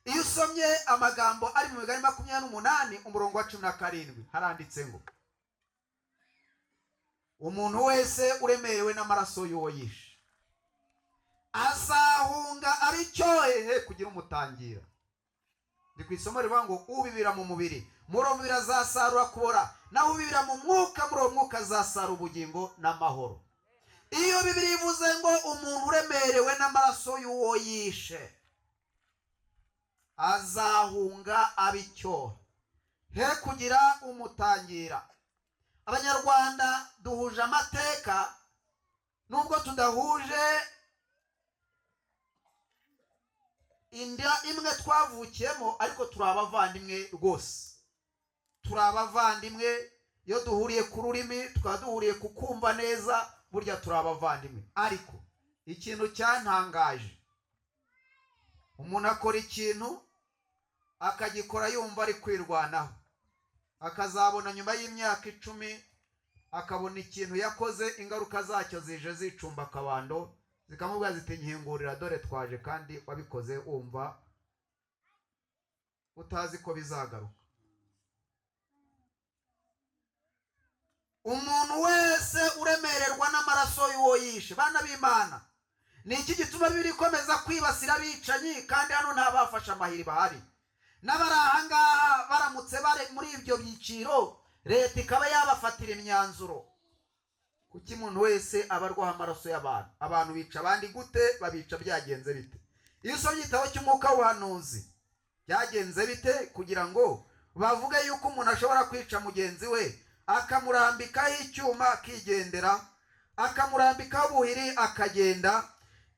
iyo usomye amagambo ari mu Migani 28 umurongo wa 17, haranditse ngo umuntu wese uremerewe n'amaraso y'uwo yishe azahunga ari icyohehe kugira umutangira. Ndi ku isomo rivuga ngo ubibira mu mubiri, muri uwo mubiri azasarura kubora, naho ubibira mu mwuka, muri uwo mwuka azasarura ubugingo n'amahoro. Iyo Bibiliya ivuze ngo umuntu uremerewe n'amaraso y'uwo yishe azahunga abicyohe he kugira umutangira. Abanyarwanda duhuje amateka, nubwo tudahuje inda imwe twavukiyemo, ariko turi abavandimwe rwose. Turi abavandimwe iyo duhuriye ku rurimi, tukaba duhuriye ku kumva neza, burya turi abavandimwe. Ariko ikintu cyantangaje, umuntu akora ikintu akagikora yumva ari kwirwanaho, akazabona nyuma y'imyaka 10 akabona ikintu yakoze ingaruka zacyo zije zicumba akabando, zikamubwira ziti nkingurira dore twaje, kandi wabikoze wumva Utazi ko bizagaruka. Umuntu wese uremererwa n'amaraso y'uwo yishe. Bana b'Imana, ni iki gituma Bibiliya ikomeza kwibasira abicanyi, kandi hano nta bafashe amahiri bahari? N'abari aha ngaha baramutse bari muri ibyo byiciro, leta ikaba yabafatira imyanzuro. Kuki umuntu wese abarwaho amaraso y'abantu? Abantu bica abandi gute? Babica byagenze bite? Iyo usomye igitabo cy'umwuka w'ubuhanuzi, byagenze bite kugira ngo bavuge yuko umuntu ashobora kwica mugenzi we, akamurambikaho icyuma akigendera, akamurambikaho ubuhiri akagenda?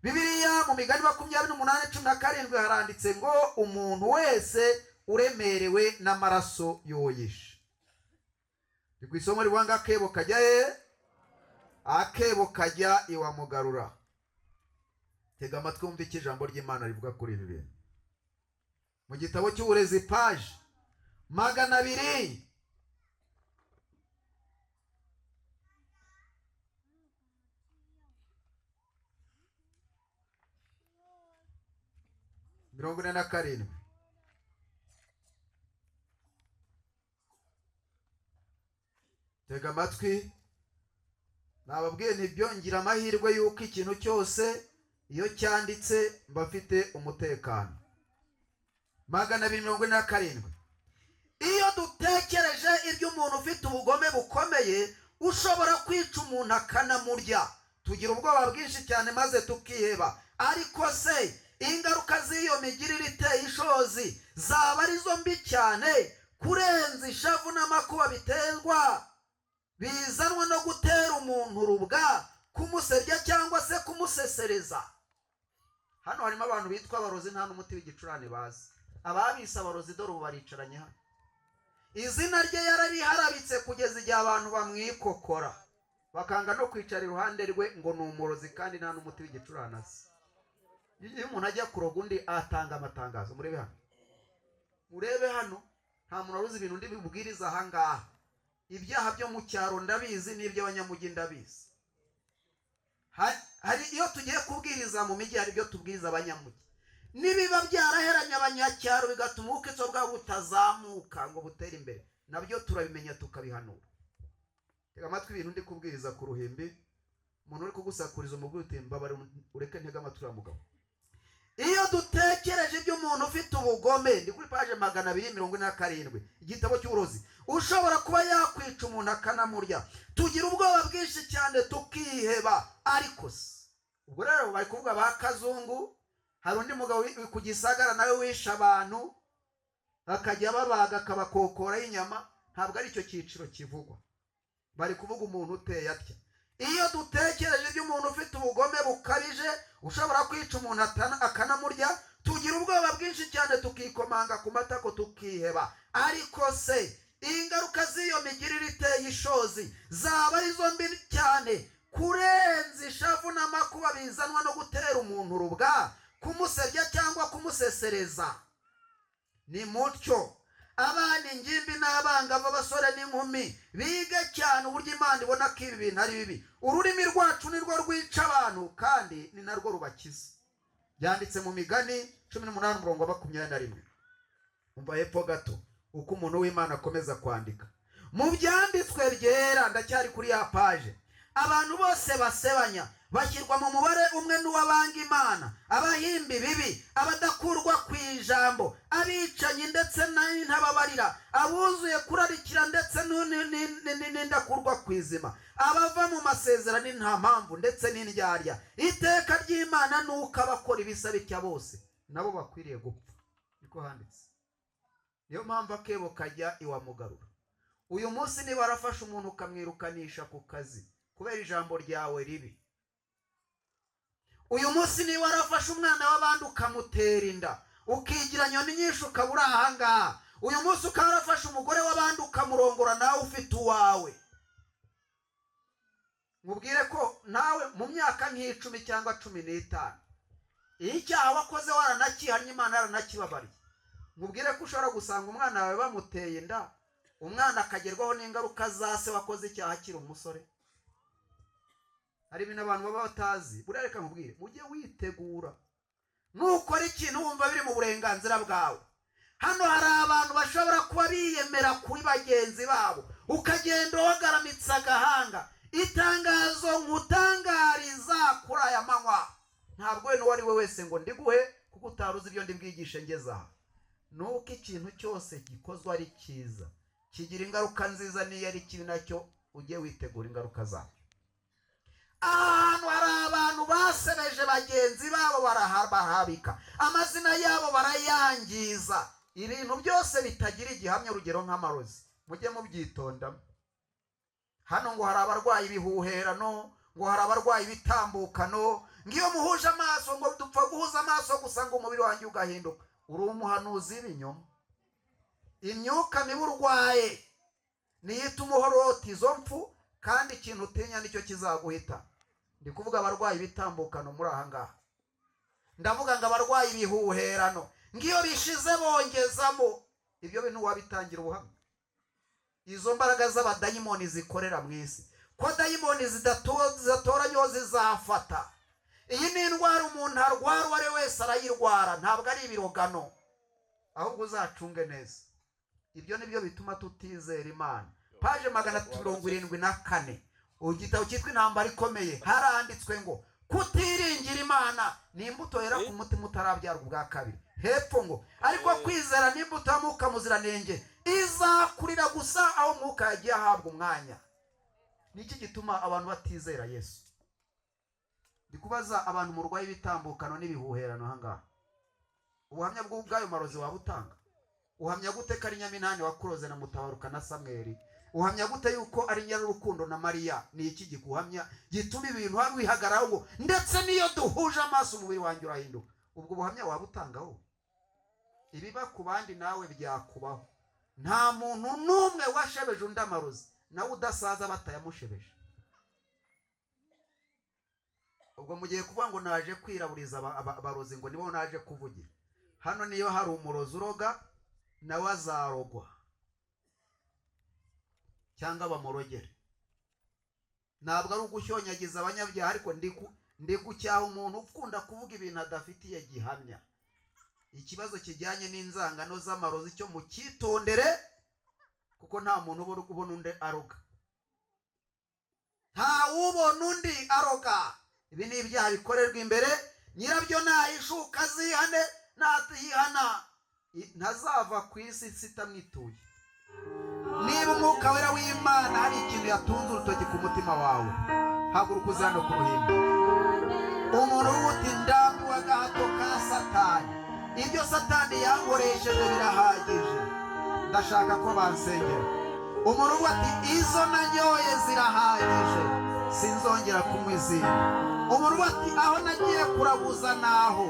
Bibiliya mu Migani 28:17 haranditse ngo: "Umuntu wese uremerewe n'amaraso y'uwo yishe." Ni ku isomo rivuga ngo akebo kajya he? Akebo kajya iwa Mugarura. Tega amatwi wumve icyo ijambo ry'Imana rivuga kuri ibi bintu. Mu gitabo cy'uburezi, paji 247. Tega amatwi. Nababwiye ntibyo, ngira amahirwe y'uko ikintu cyose iyo cyanditse mba mfite umutekano. 247. Iyo dutekereje iby'umuntu ufite ubugome bukomeye, ushobora kwica umuntu akanamurya, tugira ubwoba bwinshi cyane maze tukiheba. Ariko se ingaruka z'iyo migirire iteye ishozi zaba arizo mbi cyane kurenza ishavu n'amakuba biterwa bizanwa no gutera umuntu urubwa, kumusebya cyangwa se kumusesereza? Hano harimo abantu bitwa abarozi, nta n'umuti w'igicurane bazi. Ababise abarozi dore ubu baricaranye hano. Izina rye yarariharabitse kugeza igihe abantu bamwikokora, bakanga no kwicara iruhande rwe, ngo ni umurozi kandi nta n'umuti w'igicurane azi. Iyo umuntu ajya kuroga undi atanga amatangazo. Murebe hano, murebe hano, nta muntu waruzi ibintu undi bibwiriza aha ngaha. Ibyaha byo mu cyaro ndabizi, n'iby'abanyamujyi ndabizi. Hari iyo tugiye kubwiriza mu mijyi, hari ibyo tubwiriza abanyamujyi. Nibiba byaraheranye abanyacyaro, bigatuma ubukristo bwabo butazamuka ngo butere imbere, nabyo turabimenya tukabihanura. Tega amatwi ibintu ndi kubwiriza ku ruhimbi. Umuntu uri kugusakuriza, umubwira uti: "Mbabare ureke ntege amatwi uriya mugabo." Iyo dutekereje iby'umuntu ufite ubugome, ndi kuri paje 247, igitabo cy'uburozi, ushobora kuba yakwica umuntu akanamurya, tugira ubwoba bwinshi cyane tukiheba. Ariko se ubwo rero bari kuvuga ba Kazungu? Hari undi mugabo ku Gisagara nawe wishe abantu, akajya babaga akabakokoraho inyama. Ntabwo ari icyo cyiciro kivugwa, bari kuvuga umuntu uteye atya. Iyo dutekereje iby'umuntu ufite ubugome bukabije, ushobora kwica umuntu akanamurya, tugira ubwoba bwinshi cyane tukikomanga ku matako tukiheba. Ariko se ingaruka z'iyo migirire iteye ishozi zaba arizo mbi cyane kurenza ishavu n'amakuba bizanwa no gutera umuntu urubwa, kumusebya cyangwa kumusesereza? Ni mutyo abana, ingimbi n'abangavu, abasore n'inkumi bige cyane uburyo Imana ibona ko ibi bintu ari bibi. Ururimi rwacu ni rwo rwica abantu kandi ni narwo rubakiza. Byanditse mu Migani 18 umurongo wa 21. Umva hepfo gato uko umuntu w'Imana akomeza kwandika mu byanditswe byera. Ndacyari kuri ya paje. Abantu bose basebanya bashyirwa mu mubare umwe n'uwabanga Imana, abahimba ibibi, abadakurwa ku ijambo, abicanyi ndetse n'intababarira, abuzuye kurarikira ndetse n'indakurwa ku izima, abava mu masezerano nta mpamvu ndetse n'indyarya. Iteka ry'Imana ni uko abakora ibisa bitya bose nabo bakwiriye gupfa. Niko handitse. Niyo mpamvu akebo kajya iwa Mugarura. Uyu munsi niba warafashe umuntu ukamwirukanisha ku kazi kubera ijambo ryawe ribi, uyu munsi niba warafashe umwana w'abandi ukamutera inda, ukigira nyoni nyinshi ukaba uri ahangaha, uyu munsi ukaba warafashe umugore w'abandi ukamurongora nawe ufite uwawe, mubwire ko nawe mu myaka nk'icumi cyangwa 15, iyo icyaha wakoze waranakihannye, Imana yaranakibabariye, mubwire ko ushobora gusanga umwana wawe bamuteye inda, umwana akagerwaho n'ingaruka za se wakoze icyaha akiri umusore. Hari ibintu abantu baba batazi. Buriya reka nkubwire, mujye witegura. Nukora ikintu wumva biri mu burenganzira bwawe, Hano hari abantu bashobora kuba biyemera kuri bagenzi babo, ukagenda wagaramitse agahanga. Itangazo nkutangariza kuri aya manywa, ntabwo wenda uwo ari we wese ngo ndiguhe, kuko utari uzi ibyo ndibwigishe ngeze aha, ni uko ikintu cyose gikozwe ari cyiza kigira ingaruka nziza, n'iyo ari kibi nacyo ujye witegura ingaruka zacyo. Ahantu hari abantu basebeje bagenzi babo, barahabika amazina yabo, barayangiza. Ibintu byose bitagira igihamya, urugero nk'amarozi, mujye mubyitondamo. Hano ngo hari abarwayi ibihuherano, ngo hari abarwayi ibitambukano, ngiyo muhuje amaso, ngo dupfa guhuza amaso gusa ngo umubiri wanjye ugahinduka. Uri umuhanuzi w'ibinyoma. Imyuka mibi urwaye niyo ituma uhorota izo mfu, kandi ikintu utinya nicyo kizaguhita. Ndi kuvuga abarwayi ibitambukano muri aha ngaha, ndavuga ngo abarwayi ibihuherano, ngiyo bishize bongezamo ibyo bintu, wabitangira ubuhamya. Izo mbaraga z'abadayimoni zikorera mu isi, ko dayimoni zidatoranyweho zizafata. Iyi ni indwara umuntu arwara, uwo ari we wese arayirwara, ntabwo ari ibirogano, ahubwo uzacunge neza. Ibyo ni byo bituma tutizera Imana. Paje 374, igitabo cyitwa Intambara Ikomeye, haranditswe ngo kutiringira Imana ni imbuto yera ku mutima utarabyarwa ubwa kabiri. Hepfo ngo ariko kwizera ni imbuto ya Mwuka Muziranenge, izakurira gusa aho Umwuka yagiye ahabwa umwanya. Niki gituma abantu batizera Yesu? Ndi kubaza abantu murwaye ibitambukano n'ibihuherano aha ngaha, ubuhamya bw'ayo marozi waba utanga? Uhamya gute ko ari Nyaminani wakuroze na Mutabaruka na Samweri? Uhamya gute yuko ari Nyarurukundo na Mariya? Ni iki gikuhamya gituma ibintu wihagararaho ngo ndetse n'iyo duhuje amaso umubiri wanjye urahinduka? Ubwo buhamya waba utangaho? Ibiba ku bandi nawe byakubaho. Nta muntu n'umwe washebeje undi amarozi nawe udasaza batayamushebeje. Ubwo mugiye kuvuga ngo naje kwiraburiza abarozi, ngo nibo naje kuvugira hano. Niyo hari umurozi uroga, nawe azarogwa cyangwa bamurogere. Ntabwo ari ugushonyagiza abanyabyaha, ariko ndi gucyaha umuntu ukunda kuvuga ibintu adafitiye gihamya. Ikibazo kijyanye n'inzangano z'amarozi cyo mucyitondere, kuko nta muntu ubona undi aroga, nta wubona undi aroga. Ibi ni ibyaha bikorerwa imbere, nyirabyo nayishuka azihane, natihana ntazava ku isi itamwituye. Niba Umwuka Wera w'Imana hari ikintu yatunze urutoki ku mutima wawe, haguruka uze hano ku ruhimbi. Umuntu uti ndambiwe agahato ka Satani, ibyo Satani yankoresheje birahagije, ndashaka ko bansengera. Umuntu ati izo nanyoye zirahagije, sinzongera kunywa izindi. Umuntu ati aho nagiye kuraguza naho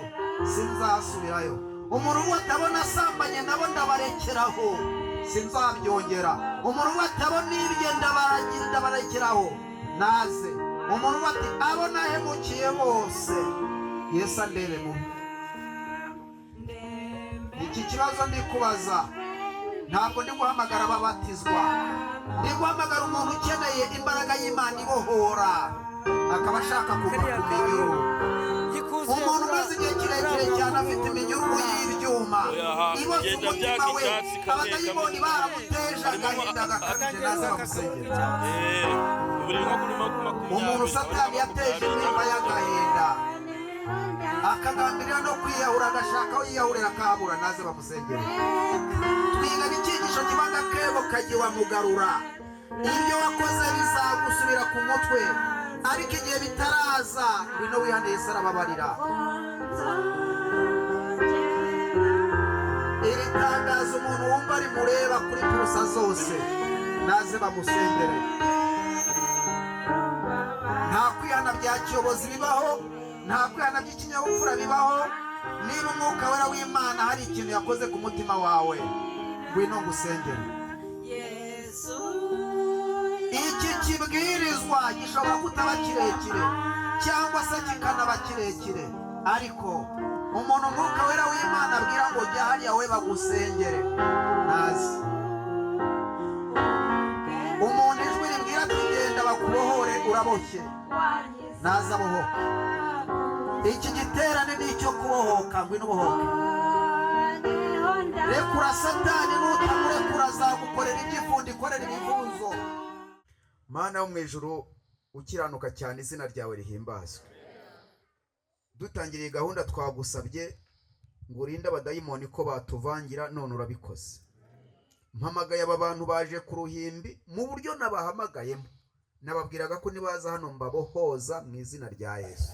sinzasubirayo. Umuntu ati abo nasambanye nabo ndabarekeraho, sinzabyongera. Umuntu ati abo nibye ndabarekeraho, naze. Umuntu ati abo nahemukiye bose, Yesu andebe mubi. Iki kibazo ndi kubaza, ntabwo ndi guhamagara ababatizwa, ndi guhamagara umuntu ukeneye imbaraga y'Imana ibohora, akaba ashaka kuva ku minyururu. Umuntu umaze igihe kirekire cyane afite iminyururu y'ibyuma iboshye umutima we, abadayimoni baramuteje agahinda gakabije, naze bamusengera. Umuntu Satani yateje intimba y'agahinda, akagambirira no kwiyahura, agashaka aho yiyahurira akahabura, naze bamusengere. Twiga icyigisho kibaga akebo kagiwa mugarura. Ibyo wakoze bizagusubira ku mutwe, ariko igihe bitaraza ngwino wihane, Yesu arababarira. Iri tangazo umuntu wumva rimureba kuri purusa zose, naze bamusengere. Nta kwihana bya kiyobozi bibaho, nta kwihana by'ikinyabupfura bibaho. Niba Umwuka Wera w'Imana hari ikintu yakoze ku mutima wawe, ngwino ngusengere. Iki kibwirizwa gishobora kutaba kirekire cyangwa se kikanaba kirekire, ariko umuntu Umwuka Wera w'Imana abwira ngo jya hariya we bagusengere, ntazi. Umuntu ijwi ribwira ati genda bakubohore, uraboshye, naza abohoke. Iki giterane ni icyo kubohoka, ngwino ubohoke. Reba. Rekura Satani, nutamurekura azagukorera ibyifundo, ikorera ibivuzo. Mana yo mu ijuru ukiranuka cyane, izina ryawe rihimbazwe. Dutangiriye gahunda twagusabye ngo urinde abadayimoni ko batuvangira, none urabikoze. Mpamagaye aba bantu baje ku ruhimbi mu buryo nabahamagayemo, nababwiraga ko nibaza hano mbabohoza mu izina rya Yesu.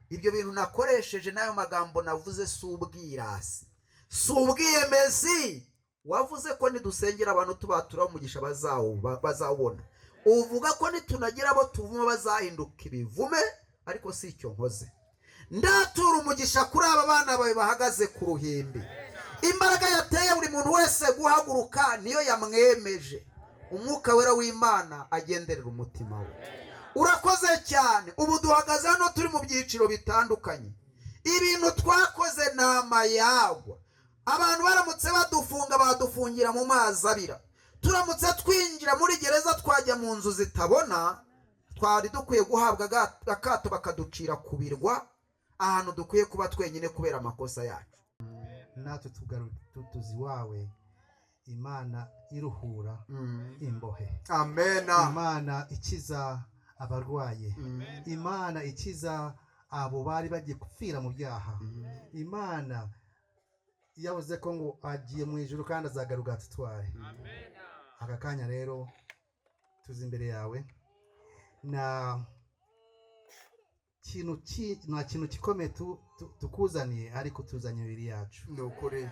Ibyo bintu nakoresheje n'ayo magambo navuze si ubwirasi, si ubwiyemezi. Wavuze ko nidusengera abantu tubaturaho umugisha bazawubona, uvuga ko nitunagira abo tuvuma bazahinduka ibivume, ariko si icyo nkoze. Ndatura umugisha kuri aba bana bawe bahagaze ku ruhimbi. Imbaraga yateye buri muntu wese guhaguruka niyo yamwemeje. Umwuka wera w'Imana agenderera umutima we. Urakoze cyane. Ubu duhagaze hano turi mu byiciro bitandukanye. Ibintu twakoze ni amayagwa. Abantu baramutse badufunga badufungira mu mazi abira. Turamutse twinjira muri gereza twajya mu nzu zitabona. Twari dukwiye guhabwa akato bakaducira ku birwa, ahantu dukwiye kuba twenyine kubera amakosa yacu. Natwe tuzi iwawe, Imana iruhura imbohe, Amena. Imana ikiza abarwaye, Imana ikiza abo bari bagiye gupfira mu byaha. Imana yavuze ko ngo agiye mu ijuru kandi azagaruka atutware. Aka kanya rero tuzi imbere yawe, nta kintu gikomeye tukuzaniye, ariko tuzanye imibiri yacu. Ni ukuri.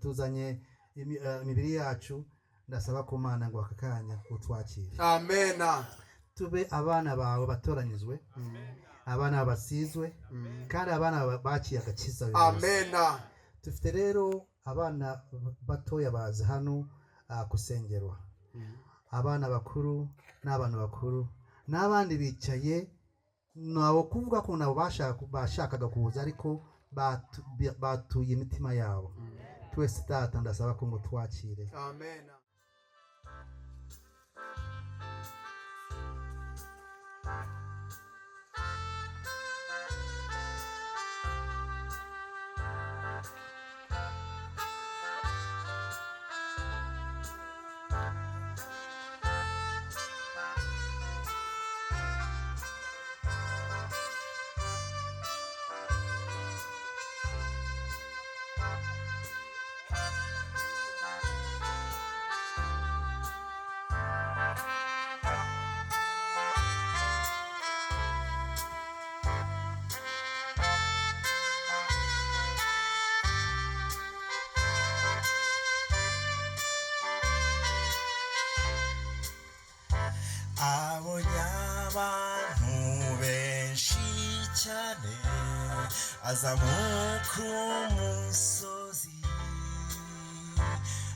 Tuzanye imibiri yacu. Ndasaba ku Mana ngo aka kanya utwakire. Amena. Tube abana bawe batoranyijwe, abana basizwe, kandi abana bakiye agakiza. Amena. Dufite rero abana batoya baza hano gusengerwa, abana bakuru n'abantu bakuru n'abandi bicaye, nabo kuvuga ko nabo bashakaga kuza ariko batuye imitima yabo. Twese Data ndasaba ko ngo twakire. Amen. Abonye abantu benshi cyane, azamuka umusozi,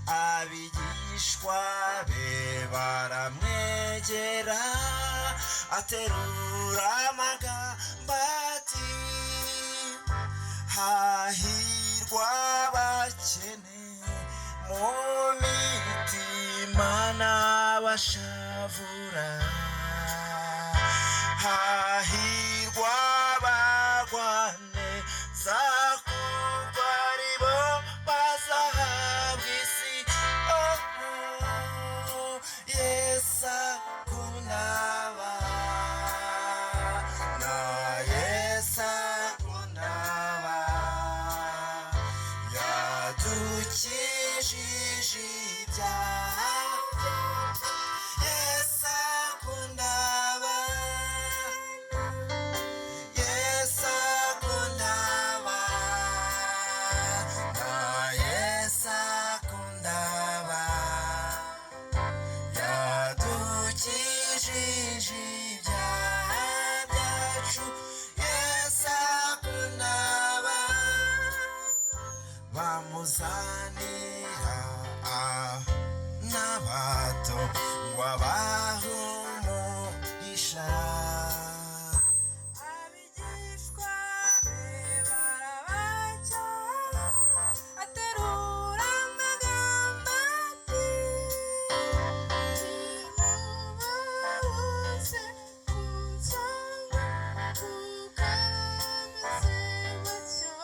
abigishwa be baramwegera, aterura amagambo ati: hahirwa abakene mu mitima n'abashavura, hahirwa abagwaneza kuko aribo bazahabwa isi. Oh, Yesu akunda abana, Yesu akunda abana, yadukijije ibyaha. Yesu akunda abana, Yesu akunda abana, Yesu akunda abana, yadukijije ibyaha byacu. Yesu akunda abana, bamuzanira n'abato ngo abahe umugisha. Abigishwa be barabacyaha, aterura amagambo ati: nimubabuze kunsanga kuko ameze batyo.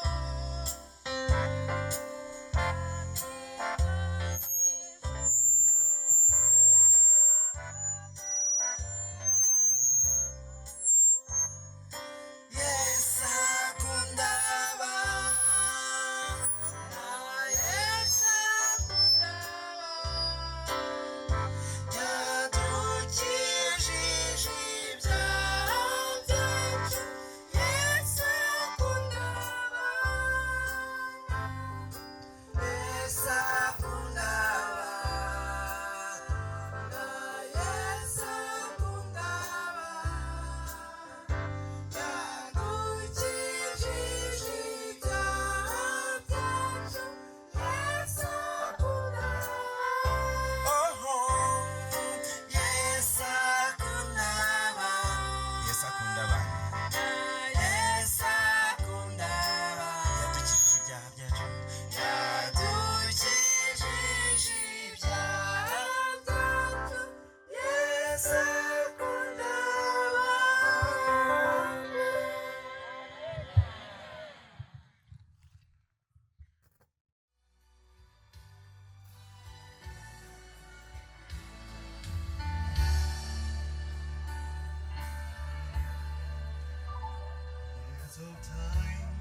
of time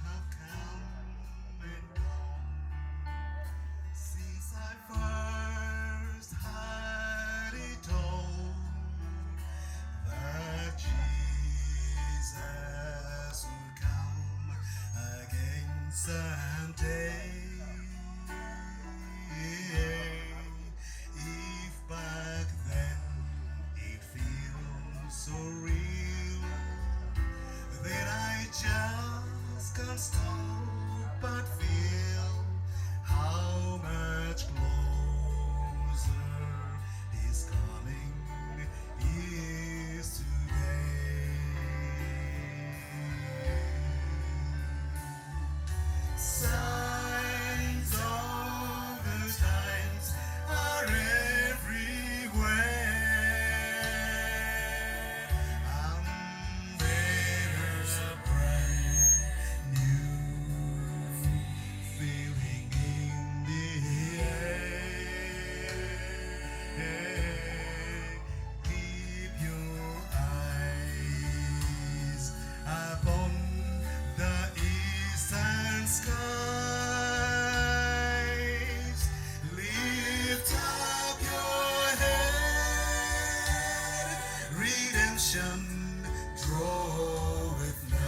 have come and gone since I first had it told that Jesus would come again someday. If back then it feels so real, then I just can't stop but feel how much closer His coming is today. Signs of the times are everywhere, and there's a brand new feeling in the air. Keep your eyes upon the eastern skies. Lift up your head, redemption draweth nigh.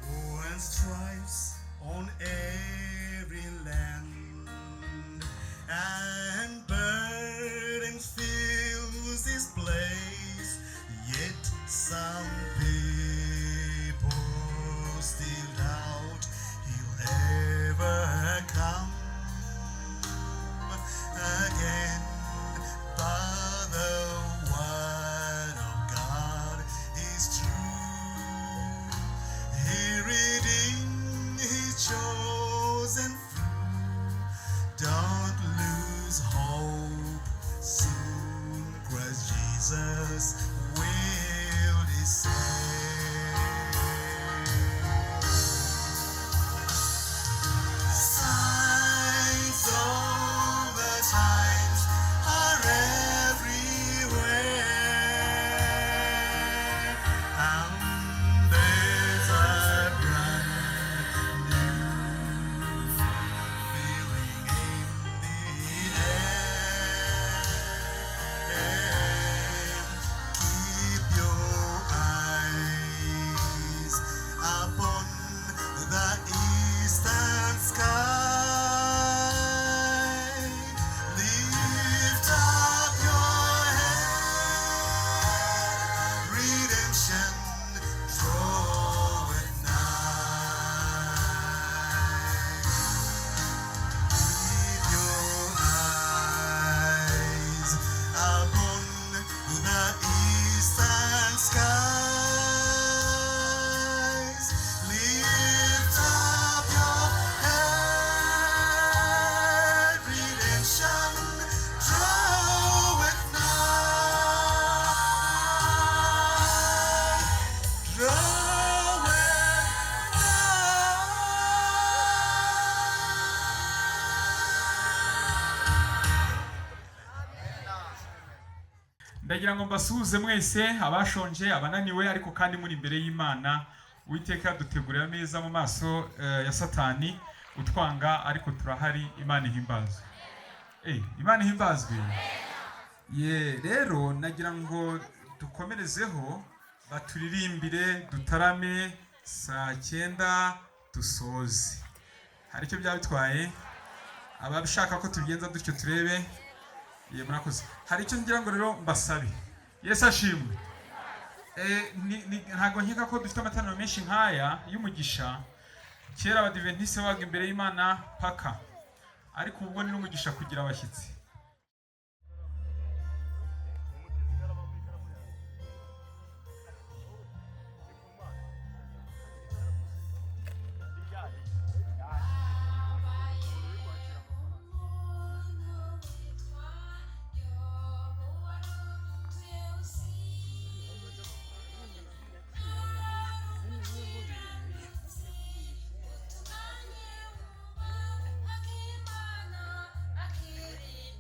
War and strifes on every land, and burden fills this place. Yet some people still doubt he'll ever come again. But the word of God is true. He redeemed his chosen few. Don't lose hope. Soon Christ Jesus will descend. Signs of the times are everywhere, and there's a brand new feeling in the air. Keep your eyes upon the eastern sky. Lift up your head, redemption draweth nigh. Keep your eyes upon the eastern skies. Lift up your head, redemption draweth nigh. Draweth Ndagira ngo mbasuhuze mwese, abashonje, abananiwe, ariko kandi muri imbere y'Imana. Uwiteka dutegurira ameza mu maso ya Satani utwanga, ariko turahari. Imana ihimbazwe. Imana ihimbazwe. Ye, rero nagira ngo dukomerezeho, baturirimbire, dutarame, saa 9 dusoze. Hari icyo byaba bitwaye? Ababishaka ko tubigenza dutyo, turebe. Ye, murakoze. Hari icyo ngira ngo rero mbasabe. Yesu ashimwe. Ntabwo nkeka ko dufite amateraniro menshi nk'aya y'umugisha. Kera Abadiventisite babaga imbere y'Imana paka, ariko ubwo ni n'umugisha kugira abashyitsi. Akimana, akiri.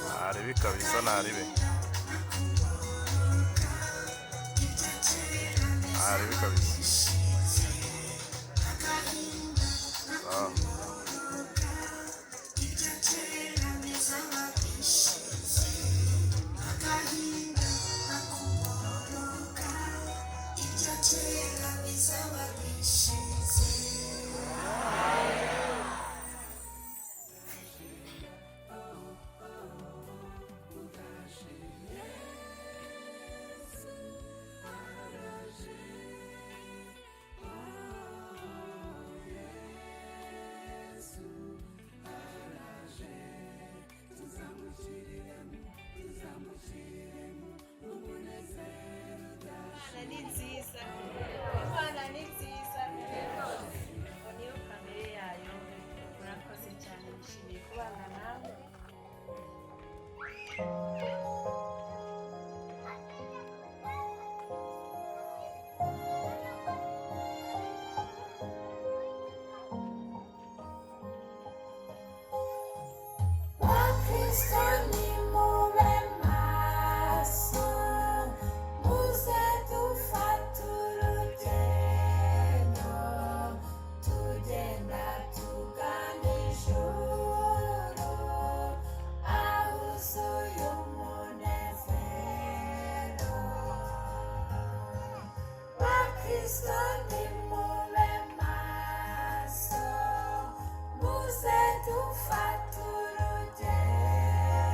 Ntaribi kabisa, ntaribi, ntaribi kabisa. Sawa. Imana ni nziza, Imana ni nziza ngo niyo kamere yayo. Murakoze cyane, nishimiye kubana nawe. Bakristo nimube maso, muze dufate urugendo, tugenda tugana ijuru, ahuzuye umunezero. Bakristo nimube maso, muze dufate urugendo,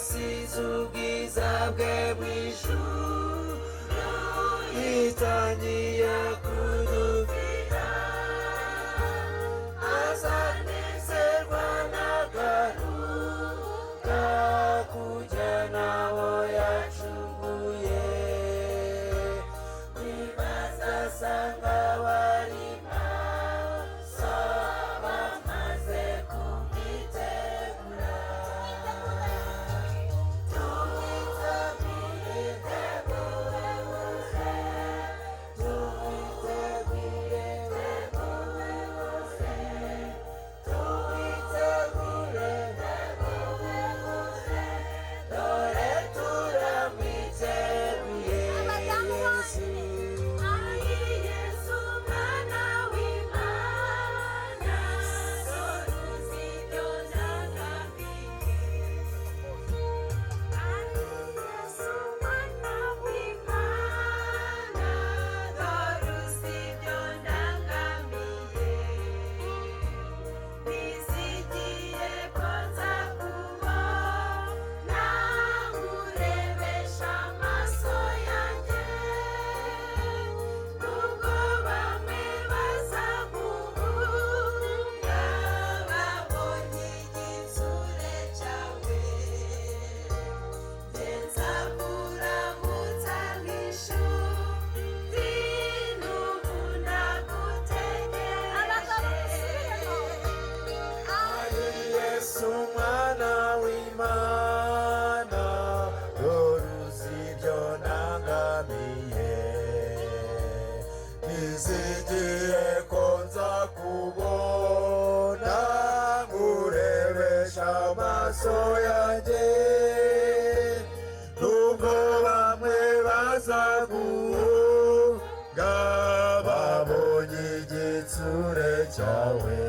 Yasize ubwiza bwe mu ijuru, yitangiye kudupfira. Azanezerwa nagaruka kujyana abo yacunguye, ntibazasanga bari maso bamaze kumwitegura. Tumwitegure, tumwitegure, tumwitegure, dore turamwiteguye Yesu. Yesu mwana w'Imana, dore uzi ibyo ndagambiriye. Yesu mwana w'Imana, dore uzi ibyo ndangamiye. Nizigiye ko nzakubona, nkurebesha amaso yanjye. Nubwo bamwe bazaguhunga, babonye igitsure cyawe. Njye nzakuramutsa nk'inshuti, n'ubu ndagutegereje. Yesu mwana w'Imana, dore uzi ibyo nangamiye. Nizigiye ko nzakubona, nkurebesha amaso yanjye. Nubwo bamwe bazaguhunga, babonye igitsure cyawe.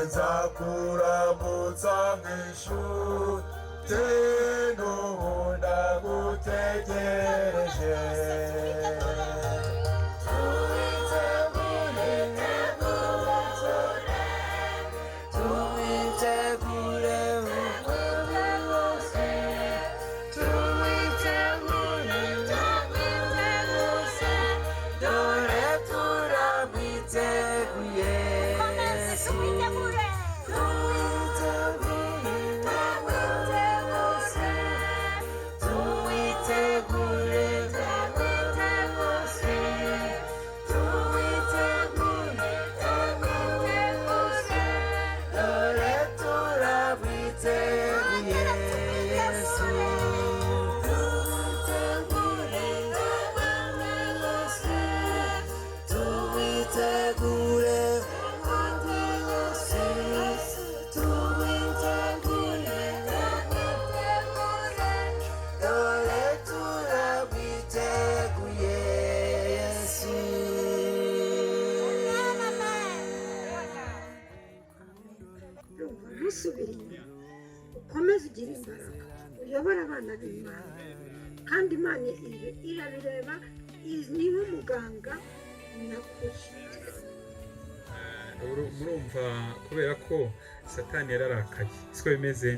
Nzakuramutsa nk'inshuti, n'ubu ndagutegereje. Tumwitegure, tumwitegure, dore turamwiteguye. Tumwitegure. Tumwitegure, dore turamwiteguye Yesu. Tumwitegure, dore turamwiteguye Yesu. Ndumva ntusubire inyuma, ukomeze ugire imbaraga, uyobore abana b'Imana, kandi Imana irabireba, niba umuganga nyakuri. Murumva kubera ko Satani yararakaye, siko bimeze?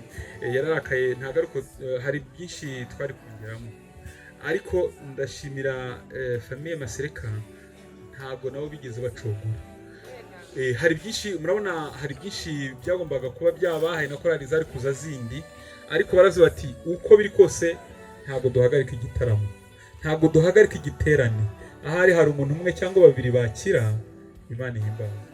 Yararakaye ntabwo ariko hari byinshi twari kongeramo, ariko ndashimira famille Masereka, ntabwo nabo bigeze bacogora. Hari byinshi murabona, hari byinshi byagombaga kuba byaba, hari na korali zari kuza zindi, ariko baravuze bati uko biri kose ntabwo duhagarika igitaramo, ntabwo duhagarika igiterane, ahari hari umuntu umwe cyangwa babiri bakira Imana ihimbaza.